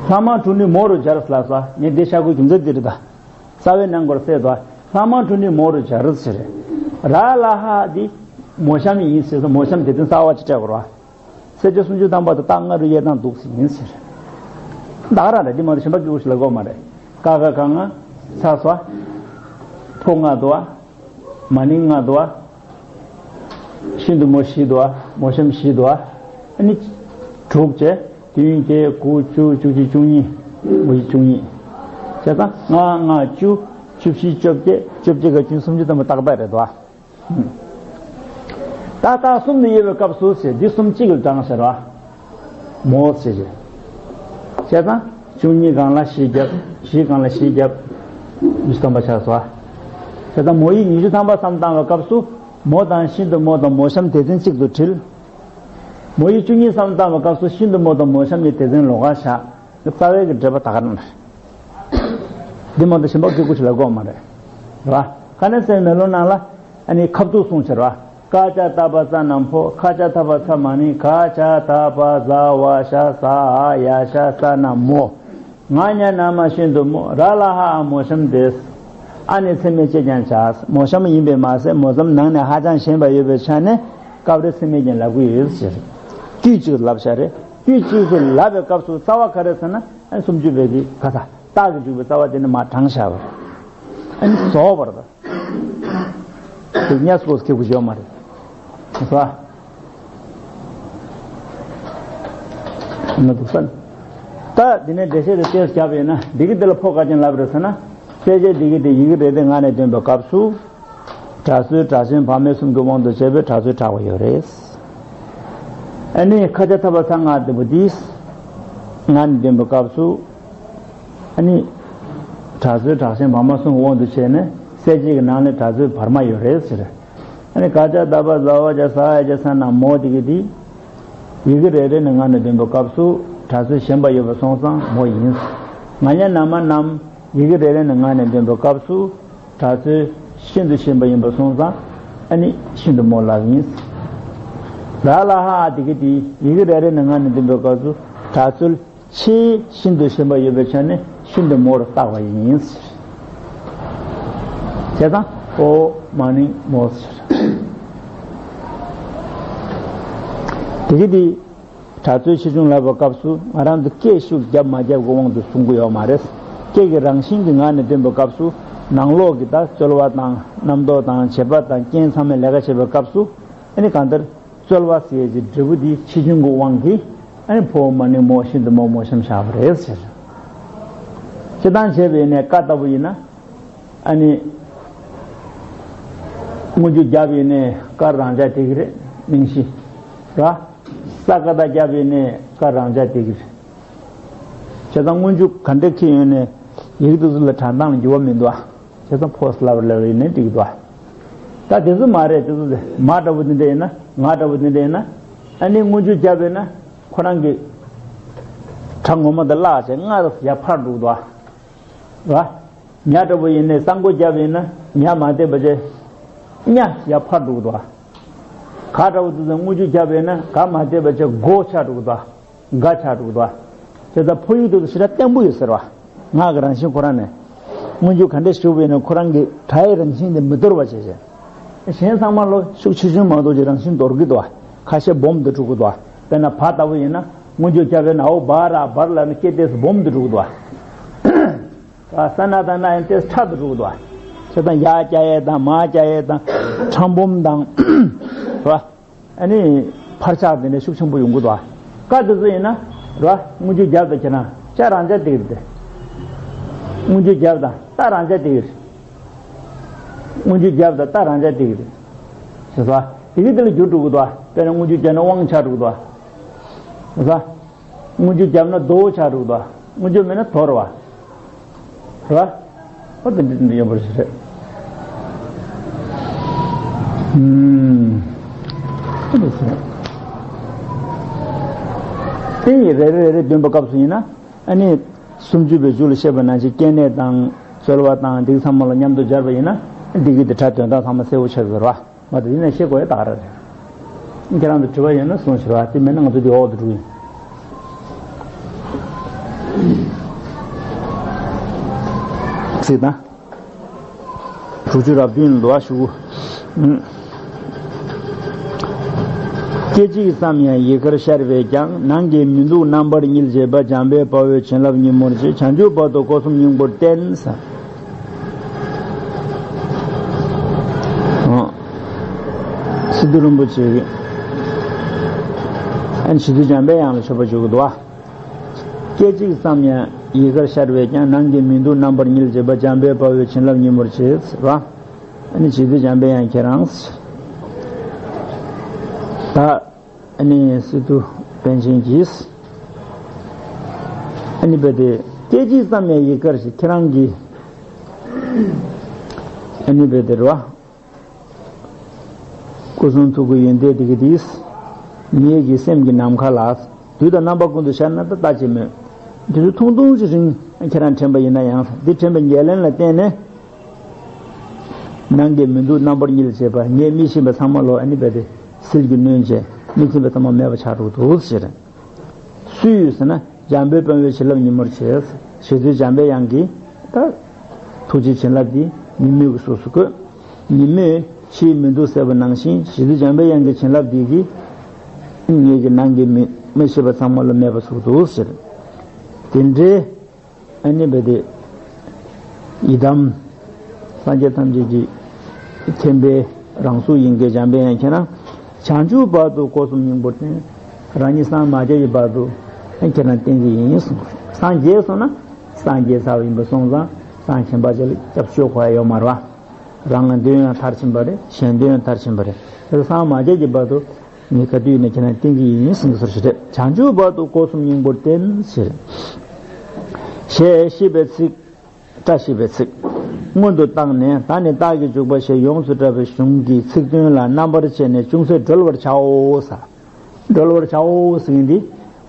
ལྷག་མ་དྲུག་ནི་མོ་རུ་སྦྱར་ལབ་ས། ངས་འདི་ཤ་ཁུ་རྒྱུ་མཚན་འདི་རེད་ད། རྩ་བའི་ནང་སྐོར་གསལ་དུ་ལྷག་མ་དྲུག་ནི་མོ་རུ་སྦྱར་ཟེར། ར་ལ་ཧ་འདི་མོ་གཤམ་ཡིན་ཟེར་ས། མོ་གཤམ་སྡེ་ཚན་གསར་པ་ཅིག་སྤྲད་དགོས་རེད་བ། གསལ་བྱེད་སུམ་ཅུ་ཐམ་པ་དང་རྟགས་ལྔ་རུ་དབྱེ་སྟངས་འདུག་ཟེར་ཡིན་ཟེར། ད་ག་རང་རེད། འདི་མ་གཏོགས་གཞན་པ་སྐྱོ་བོ་ཞིག་ལབ་དགོས་མ་རེད། ཀ་ཁ་ག་ང་། ཚ་ས། ཕོ་ལྔ་འདུག་བ། མ་ནིང་ལྔ་འདུག་བ། ཤིན་ཏུ་མོ་བཞི་འདུག་བ། མོ་གཤམ་བཞི་འདུག་བ། ཨ་ནི་དྲུག་བྱས། བདུན་བརྒྱད་དགུ་བཅུ་བཅུ་གཅིག་བཅུ་གཉིས། མོ་བཞི་བཅུ་གཉིས། བྱས་ཙང་ལྔ་ལྔ་བཅུ། བཅུ་བཞི་བཅོ་བརྒྱད། བཅོ་བརྒྱད་ག་བཅུ། སུམ་ཅུ་ཐམ་པ་ཏག་ཏག་རེད་འདུག་བ། ད་རྟགས་གསུམ་དུ་དབྱེ་བའི་སྐབས་སུ་ཟེར། འདི་གསུམ་གཅིག་ལ་བགྲངས་ཟེར་བ། མོ་ཟེར་གྱི། བྱས་ཙང་བཅུ་གཉིས་སྒང་ལ་བཞི་བརྒྱབ། བཞི་སྒང་ལ་བཞི་བརྒྱབ། ཉི་ཤུ་ཐམ་པ་ཆགས་སོ། བྱས་ཙང་མོ་ཡིག་ཉི་ཤུ་ཐམ་པ་བསམ་བཏང་བའི་སྐབས་སུ་མོ་དང་ཤིན་ཏུ་མོ་དང་མོ་གཤམ་སྡེ་ཚན་གཅིག་ཏུ་དྲིལ། མོ་ཡིག་བཅུ་གཉིས་བསམ་བཏང་བའི་སྐབས་སུ་ཤིན་ཏུ་མོ་དང་མོ་གཤམ་གྱི་སྡེ་ཚན་ལོགས་ཀ་བཞག། རྩ་བའི་གི་འགྲེལ་པ་ད་ག་རང་རེད། འདི་མ་གཏོགས་གཞན་པ་སྐད་ཆ་ཞིག་ལབ་དགོས་མ་རེད། རེད་བ། ཁ་ནས་སེམས་མེ་ལོང་ནང་ལ་ཨ་ནི་ཁ་བསྡུ་གསུངས་ཟེར་བ། ཀ་ཅ་ཏ་པ་ཙ་ན་ཕོ། ཁ་ཅ་ཐ་བ་ཚ་མ་ནིང་། ག་ཅ་ད་བ་ཟ་བ་ཤ་ས་འ་ཡ་ཤ་ས་ན་མོ། ང་ཉ་ན་མ་ཤིན་ཏུ་མོ། ར་ལ་ཧ་ཨ་མོ་གཤམ་དེ། ཨ་ནི་ཚད་མས་དཔྱད་ཀྱང་བྱ། མོ་གཤམ་ཡིན་པས་མ་ཟད་མོ་ཙམ་ནང་ནས་ཧ་ཅང་ཞན་པ་ཡོད་པའི་ཆ་ནས་སྐབས་རེ་ཚད་མས་ཀྱང་ལབ་ཀྱི་ཡོད་ཟེར། དཀྱུས་གཅིག་ལབ་བྱ་རེད། དཀྱུས་གཅིག་སུ་ལབ་པའི་སྐབས་སུ་རྩ་བ་ག་རེ་ཟེར་ན་ཨ་ནི་སུམ་ཅུ་པའི་གི་ག་ས། རྟགས་ཀྱིས་འཇུག་པའི་རྩ་བ་དེ་ནི་མར་དྲངས་བཞག་པ་རེད། ཨ་ནི་རྫོགས་པ་རེད། དེ་གཉིས་སུ་ཁེ་གུ་ཡོད་མ་རེད། ཧ་གོ་སོང་ངས། ད་དེ་ནས་འགྲེལ་བཤད་དེ་ཏོག་ཙམ་བརྒྱབ་པ་ཡིན་ན། འདི་གི་འདི་ལ་ཕོ་ག་ཅན་ལབ་རེད་ཟེར་ན། གསལ་བྱེད་འདི་གི་དེ་ཡི་གེ་རེ་རེ་ངག་ནས་འདོན་པའི་སྐབས་སུ། དྲག་ཚུལ་དྲག་ཞན་བར་མའི་གསུམ་གྱི་དབང་དུ་བྱས་པའི་དྲག་ཚུལ་དྲག་པ་ཡོད་རེད། ཨ་ནི་ཁ་ཅ་ཐ་བ་ཚ་ང་དེ་པོ་དེ་ངག་ནས་འདོན་པའི་སྐབས་སུ། ཨ་ནི་དྲག་ཚུལ་དྲག་ཞན་བར་མ་གསུམ་གྱི་དབང་དུ་བྱས་ནས་གསལ་བྱེད་ཀྱི་ནང་ནས་དྲག་ཚུལ་བར་མ་ཡོད་རེད་ཟེར། ཨ་ནི་ག་ཅ་ད་བ་ཟ་བ་ཇ་ས་ཡ་ཇ་ས་ན་མོ་དེ་གི་དེ། ཡི་གེ་རེ་རེ་ནས་ངག་ནས་འདོན་པའི་སྐབས་སུ་དྲག་ཚུལ་ཞན་པ་ཡོད་པ་སོང་ཙང་མོ་ཡིན། ང་ཉ་ན་མ་ནམ། ཡི་གེ་རེ་རེ་ནས་ངག་ནས་འདོན་པའི་སྐབས་སུ་དྲག་ཚུལ་ཤིན་ཏུ་ཞན་པ་ཡིན་པ་སོང་ཙང་ཨ་ནི་ཤིན་ཏུ་མོ་ལབ་ཡིན། ར་ལ་ཧ་ཨ་དེ་གི་དེ་ཡི་གེ་རེ་རེ་ནས་ངག་ནས་འདོན་པའི་སྐབས་སུ་དྲག་ཚུལ་ཆེས་ཤིན་ཏུ་ཞན་པ་ཡོད་པའི་ཆ་ནས་ཤིན་ཏུ་མོར་བཏགས་པ་ཡིན་ཟེར། བྱས་ཙང་ཨོ་མ་ནིང་མོ་ཟེར། དེ་གི་དེ་དྲག་ཚུལ་ཆེ་ཆུང་ལབ་པའི་སྐབས་སུ་ང་རང་ཚོ་སྐད་ཤུགས་བརྒྱབ་མ་བརྒྱབ་ཀྱི་དབང་དུ་གསུང་གི་ཡོད་མ་རེད། སྐད་ཀྱི་རང་བཞིན་གྱི་ངག་ནས་འདོན་པའི་སྐབས་སུ་ནང་ལོགས་ཀྱི་ད་རྩོལ་བ་དང་རྣམ་རྟོག་དང་བྱེད་པ་དང་རྐྱེན་ཚང་མས་ལས་ཀ་བྱེད་པའི་སྐབས་སུ་ཨ་ནི་གང་ལྟར། རྩོལ་བ་ཟེར་གྱི་འབྲས་བུ་འདི་ཆེ་ཆུང་གི་དབང་གིས་ཨ་ནི་ཕོ་མ་ནིང་མོ་ཤིན་ཏུ་མོ་མོ་གཤམ་བཞག་པ་རེད་ཟེར། སྤྱིར་བཏང་བྱས་པ་ཡིན་ནའི་ཀ་ལྟ་བུ་ཡིན་ན་ཨ་ནི་སྔོན་འཇུག་བརྒྱབ་ཡིན་ནའི་ཀ་རང་འཇགས་དེ་གི་རེད། མིང་གཞི་ར། ས་ཀ་བཏགས་བརྒྱབ་ཡིན་ནའི་ཀ་རང་འཇགས་དེ་གི་རེད། བྱས་ཙང་སྔོན་འཇུག་ག་འདྲ་འཁྱེར་ཡོད་ནའི་ཡི་གེ་དེ་ཚོ་ལ་དྲན་སྟངས་ལ་འགྱུར་བ་མི་འདུག་ཨ། བྱས་ཙང་ཕོ་ལབ་ལབ་ཡིན་ནའི་འགྲིག་གི་འདུག་ཨ། ད་དེ་ཚོ་མ་རེད། དེ་ཚོ་དེ་མ་འདྲ་བོ་དེ་འདྲ་ཡིན་ན། ང་འདྲ་བོ་དེ་འདྲ་ཡིན་ན། ཨ་ནི་སྔོན་འཇུག་བརྒྱབ་ཡིན་ན་ཁོ་རང་གི་གྲ་ངོ་མ་དེ་བརླག་བྱས་སྔར་ཡར་འཕར་འགྲོ་གི་འདུག་ཨ། ར། ཉ་འདྲ་བོ་ཡིན་ནའི་གསང་མགོ་བརྒྱབ་ཡིན་ན་ཉ་མ་བསྡད་པ་བྱས་ཉ་ཡར་འཕར་འགྲོ་གི་འདུག་ཨ། ག་འདྲ་བོ་དེ་ཚོ་སྔོན་འཇུག་བརྒྱབ་ཡིན་ན་ག་མ་བསྡད་པ་བྱས་མགོ་ཆགས་འགྲོ་གི་འདུག་ཨ། འགའ་ཆགས་འགྲོ་གི་འདུག་བ། དེ་ལྟར་ཕོ་ཡིག་ཏུ་ཞེ་དྲག་བརྟན་པོ་ཡོད་ཟེར་བ། ངག་གི་རང་བཞིན་ཁོ་རང་ནས། སྔོན་འཇུག་ག་འདྲ་ཞུགས་པ་ཡིན་ན་ཁོ་རང་གི་སྒྲ་ཡི་རང་བཞིན་དེ་མི་འདོར་བ་བྱས་བྱས། གཞན་ཚང་མ་ལོ་ཤུགས་ཆེ་ཆུང་མ་གཏོགས་ཀྱི་རང་བཞིན་འདོར་གི་འདུག་བ། ཁ་ཤས་སྦོམ་དུ་འགྲོ་གི་འདུག་བ། དཔེར་ན་བ་ལྟ་བུ་ཡིན་ན་སྔོན་འཇུག་བརྒྱབ་པས་ན་འོ་བ་ར་བར་ལ་ནི་སྐད་ཏོག་ཙམ་སྦོམ་དུ་འགྲོ་གི་འདུག་བ། ས་ན་ད་ན་ཡང་ཏོག་ཙམ་ཕྲ་དུ་འགྲོ་གི་འདུག་བ། ཁྱེད་དང་ཡར་བཀྱག་ཡས་དང་མར་བཀྱག་ཡས་དང་ཁྲམ་སྦོམ་དང་ར། ཨ་ནི་འཕར་ཆག་དེ་འདྲ་ཤུགས་ཆེན་པོ་ཡོང་གི་འདུག་ཨ། བཀའ་དེ་ཚོ་ཡིན་ན་ར་དངུལ་ཆུ་རྒྱབ་དང་ཁྱེད་རང་ཅག་རང་ཅག་སྟེར་གི་རེད། དངུལ་ཆུ་རྒྱབ་དང་རྟ་རང་ཅག་སྟེར་གི་རེད། དངུལ་ཆུ་རྒྱབ་དང་རྟ་རང་ཅག་སྟེར་གི་རེད། ཞེས་སོ། དེ་གི་དེ་ལ་འགྱུར་འགྲོ་གི་འདུག་ཨ། དཔེར་ན་དངུལ་ཆུ་རྒྱབ་ན་དབང་ཆགས་འགྲོ་གི་འདུག་ཨ། ཞེས་སོ། དངུལ་ཆུ་བརྒྱབ་ན་རྡོ་ཆགས་འགྲོ་གི་འདུག་དངུལ་ཆུ་མེད་ན་རྡོ་རེད་བ། རེད་བ། ཨོ་དེ་འདྲ་དེ་འདྲ་ཡོད་པ་ཞིག་རེད། ཨུམ། ཨོ་དེ་ཞིག་རེད། དེ་ཡི་རེ་རེ་རེ་རེ་འདོན་པའི་སྐབས་སུ་ཡིན་ན་ཨ་ནི་སུམ་ཅུ་པའི་མཇུག་ལ་བཤད་པ་ནང་བཞིན་སྐྱེ་གནས་དང་རྩོལ་བ་དང་འདི་ཚང་མ་ལ་མཉམ་དུ་སྦྱར་བ་ཡིན་ན་འདི་གི་དེ་སྒྲ་དོན་དག་ཚང་མ་གསལ་པོ་ཆགས་ཀྱི་རེད་བ། མ་གཏོགས་ཡིན་ན་ཤེས་དགོས་ཡ་ད་ག་རང་རེད། ཁྱེད་རང་ཚོ་དྲི་བ་ཡོད་ན་གསུངས་ཞུ་ར། དེ་མེད་ན་ང་ཚོ་འདི་འོག་ཏུ་འགྲོ་ཡིན། ཚིག་དང་། དྲུག་ཅུ་རེ་བདུན་ལ་འདུག་ཨ་ཞུ། སྐད་ཅིག་ཙམ་ཡང་ཡི་གར་ཤར་བས་ཀྱང་། ནང་གི་མི་སྡུག་རྣམ་པར་བསྙིལ་བྱེད་པ། འཇམ་དཔལ་དཔའ་བོས་བྱིན་རླབས་ཉིན་མོར་བྱེད། བྱང་ཆུབ་བར་དུ་སྒོ་གསུམ་སྙིང་པོར་བསྟེན་ཟེར། ཨོ། སི་ཏུ་རིན་པོ་ཆེ་གིས་ཨ་ནི་ཞི་དུལ་འཇམ་པའི་དབྱངས་ལ་མཆོད་པ་བརྗོད་ཀྱི་འདུག་བ། སྐད་ཅིག་ཙམ་ཡང་ཡི་གར་ཤར་བས་ཀྱང་། ནང་གི་མི་སྡུག་རྣམ་པར་བསྙིལ་བྱེད་པ། འཇམ་དཔལ་དཔའ་བོས་བྱིན་རླབས་ཉིན་མོར་བྱེད་ཟེར་བ། ཨ་ནི་ཞི་དུལ་འཇམ་པའི་དབྱངས་ཁྱེད་རང་ད། ཨ་ནི་སི་ཏུ་པཎ་ཆེན་གྱིས། ཨ་ནི་བས་དེ་སྐད་ཅིག་ཙམ་ཡང་ཡི་གར་ཞིག་ཁྱེད་རང་གིས། ཨ་ནི་བས་དེ་རེད་བ། སྐུ་གསུང་ཐུགས་ཀྱི་ཡོན་ཏན་དེ་གི་དེས། ངེད་ཀྱི་སེམས་ཀྱི་ནམ་མཁའ་ལ། དུས་དང་རྣམ་པ་ཀུན་ཏུ་ཤར་ན་ད་ལྟ་ཅི་སྨོས། དེ་ཚོ་ཐུང་ཐུང་ཞིག་རིང་ཁྱེད་རང་དྲན་པ་ཡིན་ན་ཡང་འདི་དྲན་པའི་ཉེར་ལེན་ལ་བརྟེན་ནས། ནང་གི་མི་སྡུག་རྣམ་པར་བསྙིལ་བྱེད་པ། ངས་མི་ཤེས་པ་ཚང་མ་ལོ་ཨ་ནི་བས་དེ་ཟིལ་གྱིས་གནོན་བྱས་མི་ཚིམ་པ་ཚང་མ་མེད་པ་ཆགས་འགྲོ་འདུག་ཟེར། སུས་ཟེར་ན་འཇམ་དཔལ་དཔའ་བོས་བྱིན་རླབས་ཉིན་མོར་བྱས། ཞི་དུལ་འཇམ་པའི་དབྱངས་ཀྱིས་ད་ཐུགས་རྗེའི་བྱིན་རླབས་འདི་ཉིན་མོའི་གཟུགས་སུ་བཀོད། ཉིན་མོས་ཕྱིའི་མི་སྡུག་སེལ་བ་ནང་བཞིན་ཞི་དུལ་འཇམ་པའི་དབྱངས་ཀྱི་བྱིན་རླབས་འདི་གིས་ངེད་ཀྱི་ནང་གི་མི་མི་ཤེས་པ་ཚང་མ་ལ་མེད་པ་བཟོ་འདུག་ཟེར། དེ་འདྲའི་ཨ་ནི་བས་དེ། ཡི་དམ། སངས་རྒྱས་ཐམས་ཅད་ཀྱི་མཁྱེན་པའི་རང་གཟུགས་ཡིན་གྱི་འཇམ་པའི་དབྱངས་ཁྱེད་རང་བྱང་ཆུབ་བར་དུ་སྒོ་གསུམ་སྙིང་པོར་བསྟེན། རང་ཉིད་སངས་མ་རྒྱས་ཀྱི་བར་དུ་ཁྱེད་རང་བསྟེན་གྱི་ཡིན་གསུངས། སངས་རྒྱས་སོང་ན་སངས་རྒྱས་ཚར་བ་ཡིན་པ་སོང་ཙང་སངས་ཆེན་པ་ཅིག་ལ་སྐྱབས་བཅོལ་དགོས་ཡ་ཡོད་མ་རེད་བ། རང་ལ་འདོད་ཡོན་མཐར་ཕྱིན་པ་རེད། གཞན་འདོད་ཡོན་མཐར་ཕྱིན་པ་རེད། དེ་ལ་སངས་མ་རྒྱས་ཀྱི་བར་དུ་ངས་ག་དུས་ཡིན་ན་ཁྱེད་རང་བསྟེན་གྱི་ཡིན་གསུངས་ཟེར་ཞེས་རེད། བྱང་ཆུབ་བར་དུ་སྒོ་གསུམ་སྙིང་པོར་བསྟེན་ཟེར། ཞེས་ཤིས་པའི་ཚིག་བཀྲ་ཤིས་པའི་ཚིག་སྔོན་དུ་བཏང་ནས། ད་ནི་རྟགས་ཀྱི་འཇུག་པ་ཞེས་ཡོངས་སུ་གྲགས་པའི་གཞུང་གི་ཚིག་དོན་ལ་རྣམ་པར་དཔྱད་ནས་ཅུང་ཟད་གྲོལ་བར་བྱའོ་ཟེར། གྲོལ་བར་བྱའོ་ཟེར་མཁན་འདི་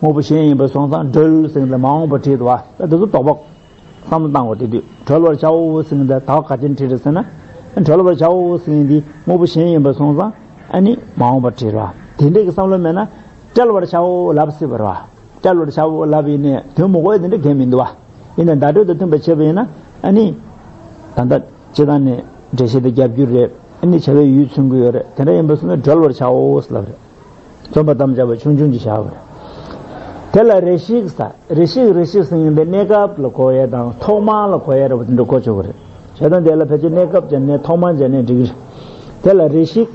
དངོས་པོ་གཞན་ཡིན་པ་སོང་ཙང་གྲོལ་ཟེར་མཁན་འདི་མ་འོངས་པ་བྲིས་འདུག་བ། ད་དེ་ཚོ་དོགས་པ། བསམ་བློ་བཏང་དགོས། དེ་དུས་གྲོལ་བར་བྱའོ་ཟེར་མཁན་དེ་ད་ག་དེ་བྲིས་རེད་ཟེར་ན། གྲོལ་བར་བྱའོ་ཟེར་མཁན་འདི་དངོས་པོ་གཞན་ཡིན་པ་སོང་ཙང་ཨ་ནི་མ་འོངས་པ་བྲིས་ར། དེ་འདྲས་ཀྱི་བསམ་བློ་མེད་ན་བསྐྲལ་བར་བྱའོ་ལབ་སྲིད་པ་ར། བསྐྲལ་བར་བྱའོ་ལབ་ཡིན་ནའི་དོན་མི་གོ་ཡ་དེ་འདྲ་གང་ཡང་མི་འདུག་བ། ཡིན་ནའི་བརྡ་སྤྲོད་དང་མཐུན་པ་བྱས་པ་ཡིན་ན་ཨ་ནི། ད་ལྟ་སྤྱིར་བཏང་ནས་འགྲེལ་བཤད་དེ་རྒྱབ་རྒྱུ་རེད། ཨ་ནི་བྱ་བའི་ཡུལ་མཚོན་གྱི་ཡོད་རེད། དེ་འདྲ་ཡིན་པ་སོང་ན་གྲོལ་བར་བྱའོ་ལབ་རེད། རྩོམ་པ་དམ་བཅའ་བ་ཆུང་ཆུང་ཅིག་བཞག་པ་རེད། དེ་ལ་རེ་ཞིག་ཟེར། རེ་ཞིག་རེ་ཞིག་ཟེར་མཁན་དེ་གནས་སྐབས་ལ་གོ་ཡས་དང་ཐོག་མར་ལ་གོ་ཡས་རེད་པ། དེ་འདྲ་གོ་ཆོག་གི་རེད། བྱས་ཙང་དེ་ལ་ཕལ་ཆེར་གནས་སྐབས་སྦྱར་ནས་ཐོག་མར་སྦྱར་ནས་འགྲིག་གི་རེད། དེ་ལ་རེ་ཞིག་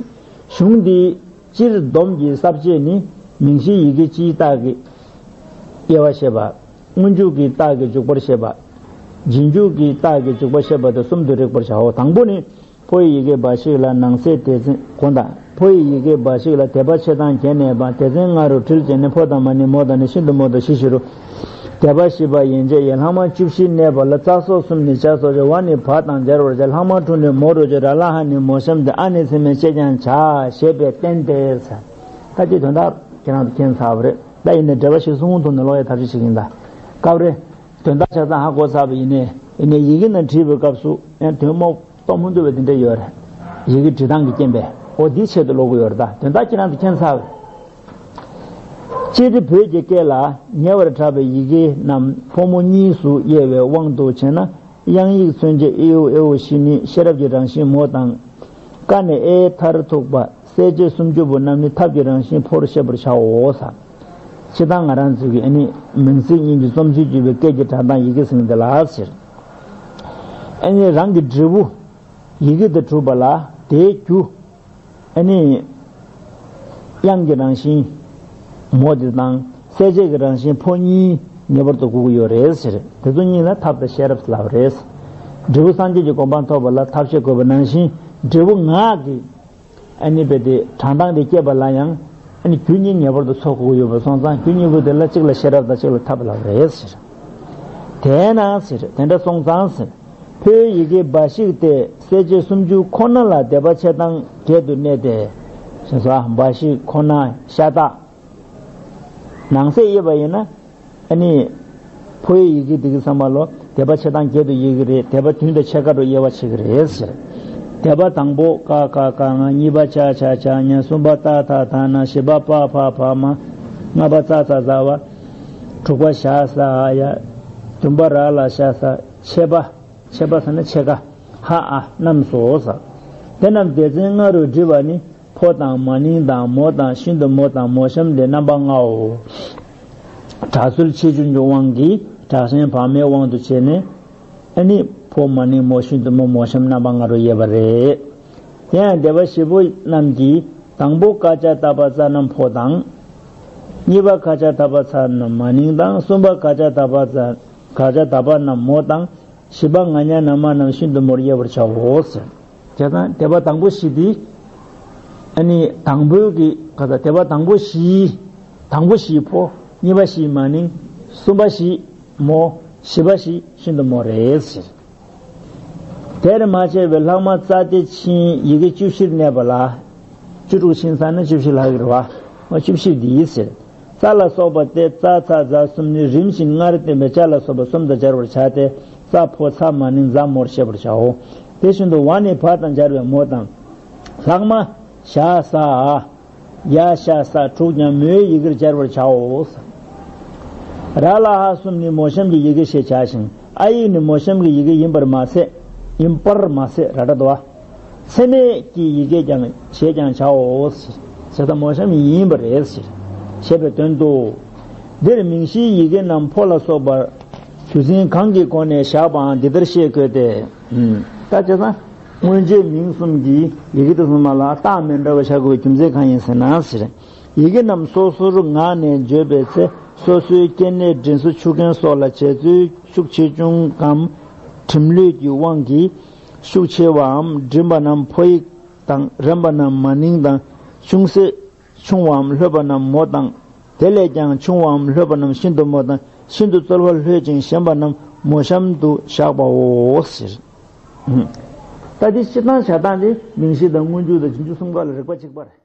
གཞུང་འདིའི་སྤྱིར་སྡོམ་གྱི་ས་བཅད་ནི་མིང་གཞིའི་ཡི་གེ་སྤྱིའི་རྟགས་ཀྱི་དབྱེ་བ་བཤད་པ། སྔོན་འཇུག་གི་རྟགས་ཀྱི་འཇུག་པར་བཤད་པ། རྗེས་འཇུག་གི་རྟགས་ཀྱི་འཇུག་པར་བཤད་པ་སྟེ་གསུམ་དུ་རིག་པར་བྱའོ། དང་པོ་ནི། ཕོ་ཡི་ཡི་གེ་འབའ་ཞིག་ལ་ནང་གསེས་དེ་ཚན་གོང་དང་། ཕོ་ཡི་ཡི་གེ་འབའ་ཞིག་ལ་དད་པ་ཆེ་དང་གལ་གནས་པ། དེ་ཚན་ལྔ་རུ་དྲིལ་བྱས་ནས་ཕོ་དང་མ་ནི་མོ་དང་ནི་ཤིན་ཏུ་མོ་དང་ཞི་ཞི་རུ། དད་པ་ཞི་བ་ཡན་ཆད་ཡི། ལྷག་མ་བཅུ་བཞི་གནས་པ་ལ། ཙ་སོགས་གསུམ་ནི་བྱ་སོགས་ཆེ། ཝ་ནི་བ་དང་སྦྱར་བར་བྱ། ལྷག་མ་དྲུག་ནི་མོ་རུ་བྱ། ར་ལ་ཧ་ནི་མོ་གཤམ་སྟེ། ཨ་ནི་ཚེག་མེད་ཅེས་ཀྱང་བྱ། ཞེས་པས་བསྟན་ཏེ་ཟེར། ད་ཅི་དོན་དག་ཁྱེད་རང་ཚོ་མཁྱེན་ཚར་བ་རེད། ད་ཡིན་ནའི་འགྲེལ་པ་ཞིག་གསུང་ཐུབ་ན་ལོག་ཡ་ཐབས་ཤེས་ཤིག་ཡིན། ད་སྐབས་རེ་དོན་དག་ཆ་ཚང་ཧ་གོ་ཚར་བ་ཡིན་ནའི་ཡིན་ནའི་ཡི་གེ་ནང་བྲིས་པའི་སྐབས་སུ་ཡང་དོན་སྨོ་རྟོགས་མི་འདུག་པའི་དེ་འདྲ་ཡོད་རེད། ཡི་གེ་འབྲི་སྟངས་ཀྱི་རྐྱེན་པས། འོ་འདིའི་ཆེད་དུ་ཀློག་གི་ཡོད་རེད། ད་དོན་དག་ཁྱེད་རང་ཚོ་མཁྱེན་ཚར་བས། སྤྱིར་བོད་ཀྱི་སྐད་ལ་ཉེ་བར་གྲགས་པའི་ཡི་གེ་རྣམས་ཕོ་མོ་གཉིས་སུ་དབྱེ་བའི་དབང་དུ་བྱས་ན། དབྱངས་ཡིག་མཚོན་བྱེད་ཨེ་ཨུ་ཨེ་ཨོ་བཞི་ནི་ཤེས་རབ་ཀྱི་རང་བཞིན་མོ་དང་། ཀ་ནས་ཨེ་མཐར་ཐུག་པ་གསལ་བྱེད་སུམ་ཅུ་པོ་རྣམས་ནི་ཐབས་ཀྱི་རང་བཞིན་ཕོར་ཤེས་པར་བྱའོ་ཟེར། སྤྱིར་བཏང་ང་རང་ཚོའི་གི་ཨ་ནི་མིང་ཚིག་གཉིས་ཀྱི་རྩོམ་གཞི་བརྒྱུད་པའི་སྐད་ཀྱི་སྒྲ་གདངས་ཡི་གེ་ཟེར་མཁན་དེ་ལ་ཟེར། ཨ་ནི་རང་གི་འབྲས་བུ། ཡི་གེ་དེ་གྲུབ་པ་ལ་དེའི་རྒྱུ། ཨ་ནི། དབྱངས་ཀྱི་རང་བཞིན། མོ་དེ་དང་གསལ་བྱེད་ཀྱི་རང་བཞིན་ཕོ་གཉིས་ངེས་པར་དུ་དགོས་ཀྱི་ཡོད་རེད་ཟེར། དེ་ཚོ་གཉིས་ལ་ཐབས་དང་ཤེས་རབ་ལབ་རེད། འབྲས་བུ་སངས་རྒྱས་ཀྱི་གོ་འཕང་ཐོབ་པ་ལ་ཐབས་ཤེས་དགོས་པ་ནང་བཞིན་འབྲས་བུ་ངག་གི། ཨ་ནི་རྦད་དེ་དྲང་ཐང་དེ་སྐྱེས་པ་ལ་ཡང་ཨ་ནི་རྒྱུ་གཉིས་ངེས་པར་དུ་ཚོགས་དགོས་ཀྱི་ཡོད་པ་སོང་ཙང་རྒྱུ་གཉིས་པོ་དེ་ལ་གཅིག་ལ་ཤེས་རབ་དང་གཅིག་ལ་ཐབས་ལབ་རེད་ཟེར། དེས་ན་ཟེར་དེ་འདྲ་སོང་ཙང་ཟེར། ཕོའི་ཡི་གེ་འབའ་ཞིག་སྟེ། གསལ་བྱེད་སུམ་ཅུ་ཁོ་ན་ལ་སྡེ་པ་ཆེ་སྟངས་བརྒྱད་དུ་གནས་ཏེ། ཞེས་སོ། འབའ་ཞིག་ཁོ་ན་ཤ་སྟག། ནང་གསེས་དབྱེ་བ་ཡིན་ན། ཨ་ནི། ཕོའི་ཡི་གེ་འདི་གི་ཚང་མ་ལོ་སྡེ་པ་ཆེ་སྟངས་བརྒྱད་དུ་དབྱེ་གི་རེད། སྡེ་པ་བདུན་དང་ཕྱེད་ཀ་རུ་དབྱེ་བ་ཕྱེ་གི་རེད་ཟེར། སྡེ་པ་དང་པོ་ཀ་ཁ་ག་ང་། གཉིས་པ་ཅ་ཆ་ཇ་ཉ། གསུམ་པ་ཏ་ཐ་ད་ན། བཞི་པ་པ་ཕ་བ་མ། ལྔ་པ་ཙ་ཚ་ཛ་ཝ། དྲུག་པ་ཞ་ས་འ་ཡ། བདུན་པ་ར་ལ་ཤ་ས། ཕྱེད་པ། ཕྱེད་པ་ཟེར་ན་ཕྱེད་ཀ། ཧ་ཨ་རྣམས་སོ་ཟེར། དེ་རྣམས་སྡེ་ཚན་ལྔ་རུ་བསྒྲིལ་བ་ནི། ཕོ་དང་མ་ནིང་དང་མོ་དང་ཤིན་ཏུ་མོ་དང་མོ་གཤམ་སྟེ་རྣམ་པ་ལྔའོ། དྲག་ཚུལ་ཆེ་ཆུང་གི་དབང་གིས་དྲག་ཞན་བག་མའི་དབང་དུ་བྱས་ནས། ཨ་ནི་ཕོ་མ་ནིང་མོ་ཤིན་ཏུ་མོ་མོ་གཤམ་རྣམ་པ་ལྔ་རུ་དབྱེ་བ་རེད། དེ་ཡང་སྡེ་པ་བཞི་པོ་རྣམས་ཀྱི་དང་པོ་ཀ་ཅ་ཏ་པ་ཙ་རྣམས་ཕོ་དང་། གཉིས་པ་ཀ་ཅ་ཏ་པ་ཚ་རྣམས་མ་ནིང་དང་། གསུམ་པ་ཀ་ཅ་ཏ་པ་ཙ། ཀ་ཅ་ཏ་པ་རྣམས་མོ་དང་། བཞི་པ་ང་ཉ་ན་མ་རྣམས་ཤིན་ཏུ་མོར་དབྱེ་བར་བྱའོ་ཟེར། བྱས་ཙང་སྡེ་པ་དང་པོ་བཞི་འདི། ཨ་ནི་དང་པོའི་གི་ག་ས་སྡེ་པ་དང་པོ་བཞི། དང་པོ་བཞི་ཕོ། གཉིས་པ་བཞི་མ་ནིང་། གསུམ་པ་བཞི་མོ། བཞི་པ་བཞི་ཤིན་ཏུ་མོ་རེད་ཟེར། དེར་མ་ཕྱེ་བའི་ལྷག་མ་ཙ་སྟེ་ཕྱིན་ཡི་གེ་བཅུ་བཞིར་གནས་པ་ལ། བཅུ་དྲུག་ཕྱིན་ཚར་ན་བཅུ་བཞི་ལྷག་གི་རེད་བ། འོ་བཅུ་བཞི་འདིའི་ཟེར། ཙ་ལ་སོགས་པ་སྟེ་ཙ་ཚ་ཛ་གསུམ་ནི་རིམ་བཞིན་སྔར་བསྟན་པའི་ཅ་ལ་སོགས་པ་གསུམ་དང་སྦྱར་བར་བྱ་སྟེ། ཙ་ཕོ་ཚ་མ་ནིང་ཛ་མོར་ཤེས་པར་བྱའོ། དེ་བཞིན་དུ་ཝ་ནི་བ་དང་སྦྱར་བའི་མོ་དང་། ལྷག་མ་ཞ་ས་འ། ཡ་ཤ་ས་དྲུག་ཀྱང་མོའི་ཡི་གེར་སྦྱར་བར་བྱའོ། ར་ལ་ཧ་གསུམ་ནི་མོ་གཤམ་གྱི་ཡི་གེ་ཞེས་བྱ་ཞིང་། ཨ་ཡིག་ནི་མོ་གཤམ་གྱི་ཡི་གེ་ཡིན་པར་མ་ཟད། ཡིན་པར་མ་ཟད་ར་སྒྲ་དོ། ཚད་མེད་ཀྱི་ཡི་གེ་ཀྱང་ཞེས་ཀྱང་བྱའོ། ཞེས་དང་མོ་གཤམ་ཡིན་པ་རེད། ཞེས་པའི་དོན་ཏོ། འདིར་མིང་གཞིའི་ཡི་གེ་རྣམས་ཕོ་ལ་སོགས་པར་རྒྱུ་མཚན་གང་གི་སྒོ་ནས་བཞག་པའང་འདི་ལྟར་ཤེས་དགོས་ཏེ། ད་བྱས་ཙང་། སྔོན་ཆད་མིང་གསུམ་གྱི་ཡི་གེ་དེ་ཚང་མ་ལ་རྟགས་མི་འདྲ་བ་བཞག་དགོས་པའི་རྒྱུ་མཚན་གང་ཡིན་ཟེར་ན་ཟེར། ཡི་གེ་རྣམས་སོ་སོར་ངག་ནས་བརྗོད་པའི་ཚེ་སོ་སོའི་སྐྱེ་གནས་དྲིན་གཟོ་ཆུ་རྒན་སོགས་ལ་བྱེད་ཚུལ་ཤུགས་ཆེ་ཆུང་གམ་གྲིམ་ལྷོད་ཀྱི་དབང་གིས་ཤུགས་ཆེ་བའམ་འབྲིང་བ་རྣམས་ཕོ་ཡིག་དང་རན་པ་རྣམས་མ་ནིང་དང་ཅུང་ཟད་ཆུང་བའམ་ལྷོད་པ་རྣམས་མོ་དང་། དེ་ལས་ཀྱང་ཆུང་བའམ་ལྷོད་པ་རྣམས་ཤིན་ཏུ་མོ་དང་ཤིན་ཏུ་རྩོལ་བ་ལྷོད་ཅིང་ཞན་པ་རྣམས་མོ་གཤམ་དུ་བཞག་པའོ་ཟེར། ད་འདི་སྤྱིར་བཏང་བྱ་སྟངས་འདི་མིང་གཞི་དང་སྔོན་འཇུག་དང་རྗེས་འཇུག་གསུམ་ཀ་ལ་རིགས་པ་གཅིག་པ་རེད།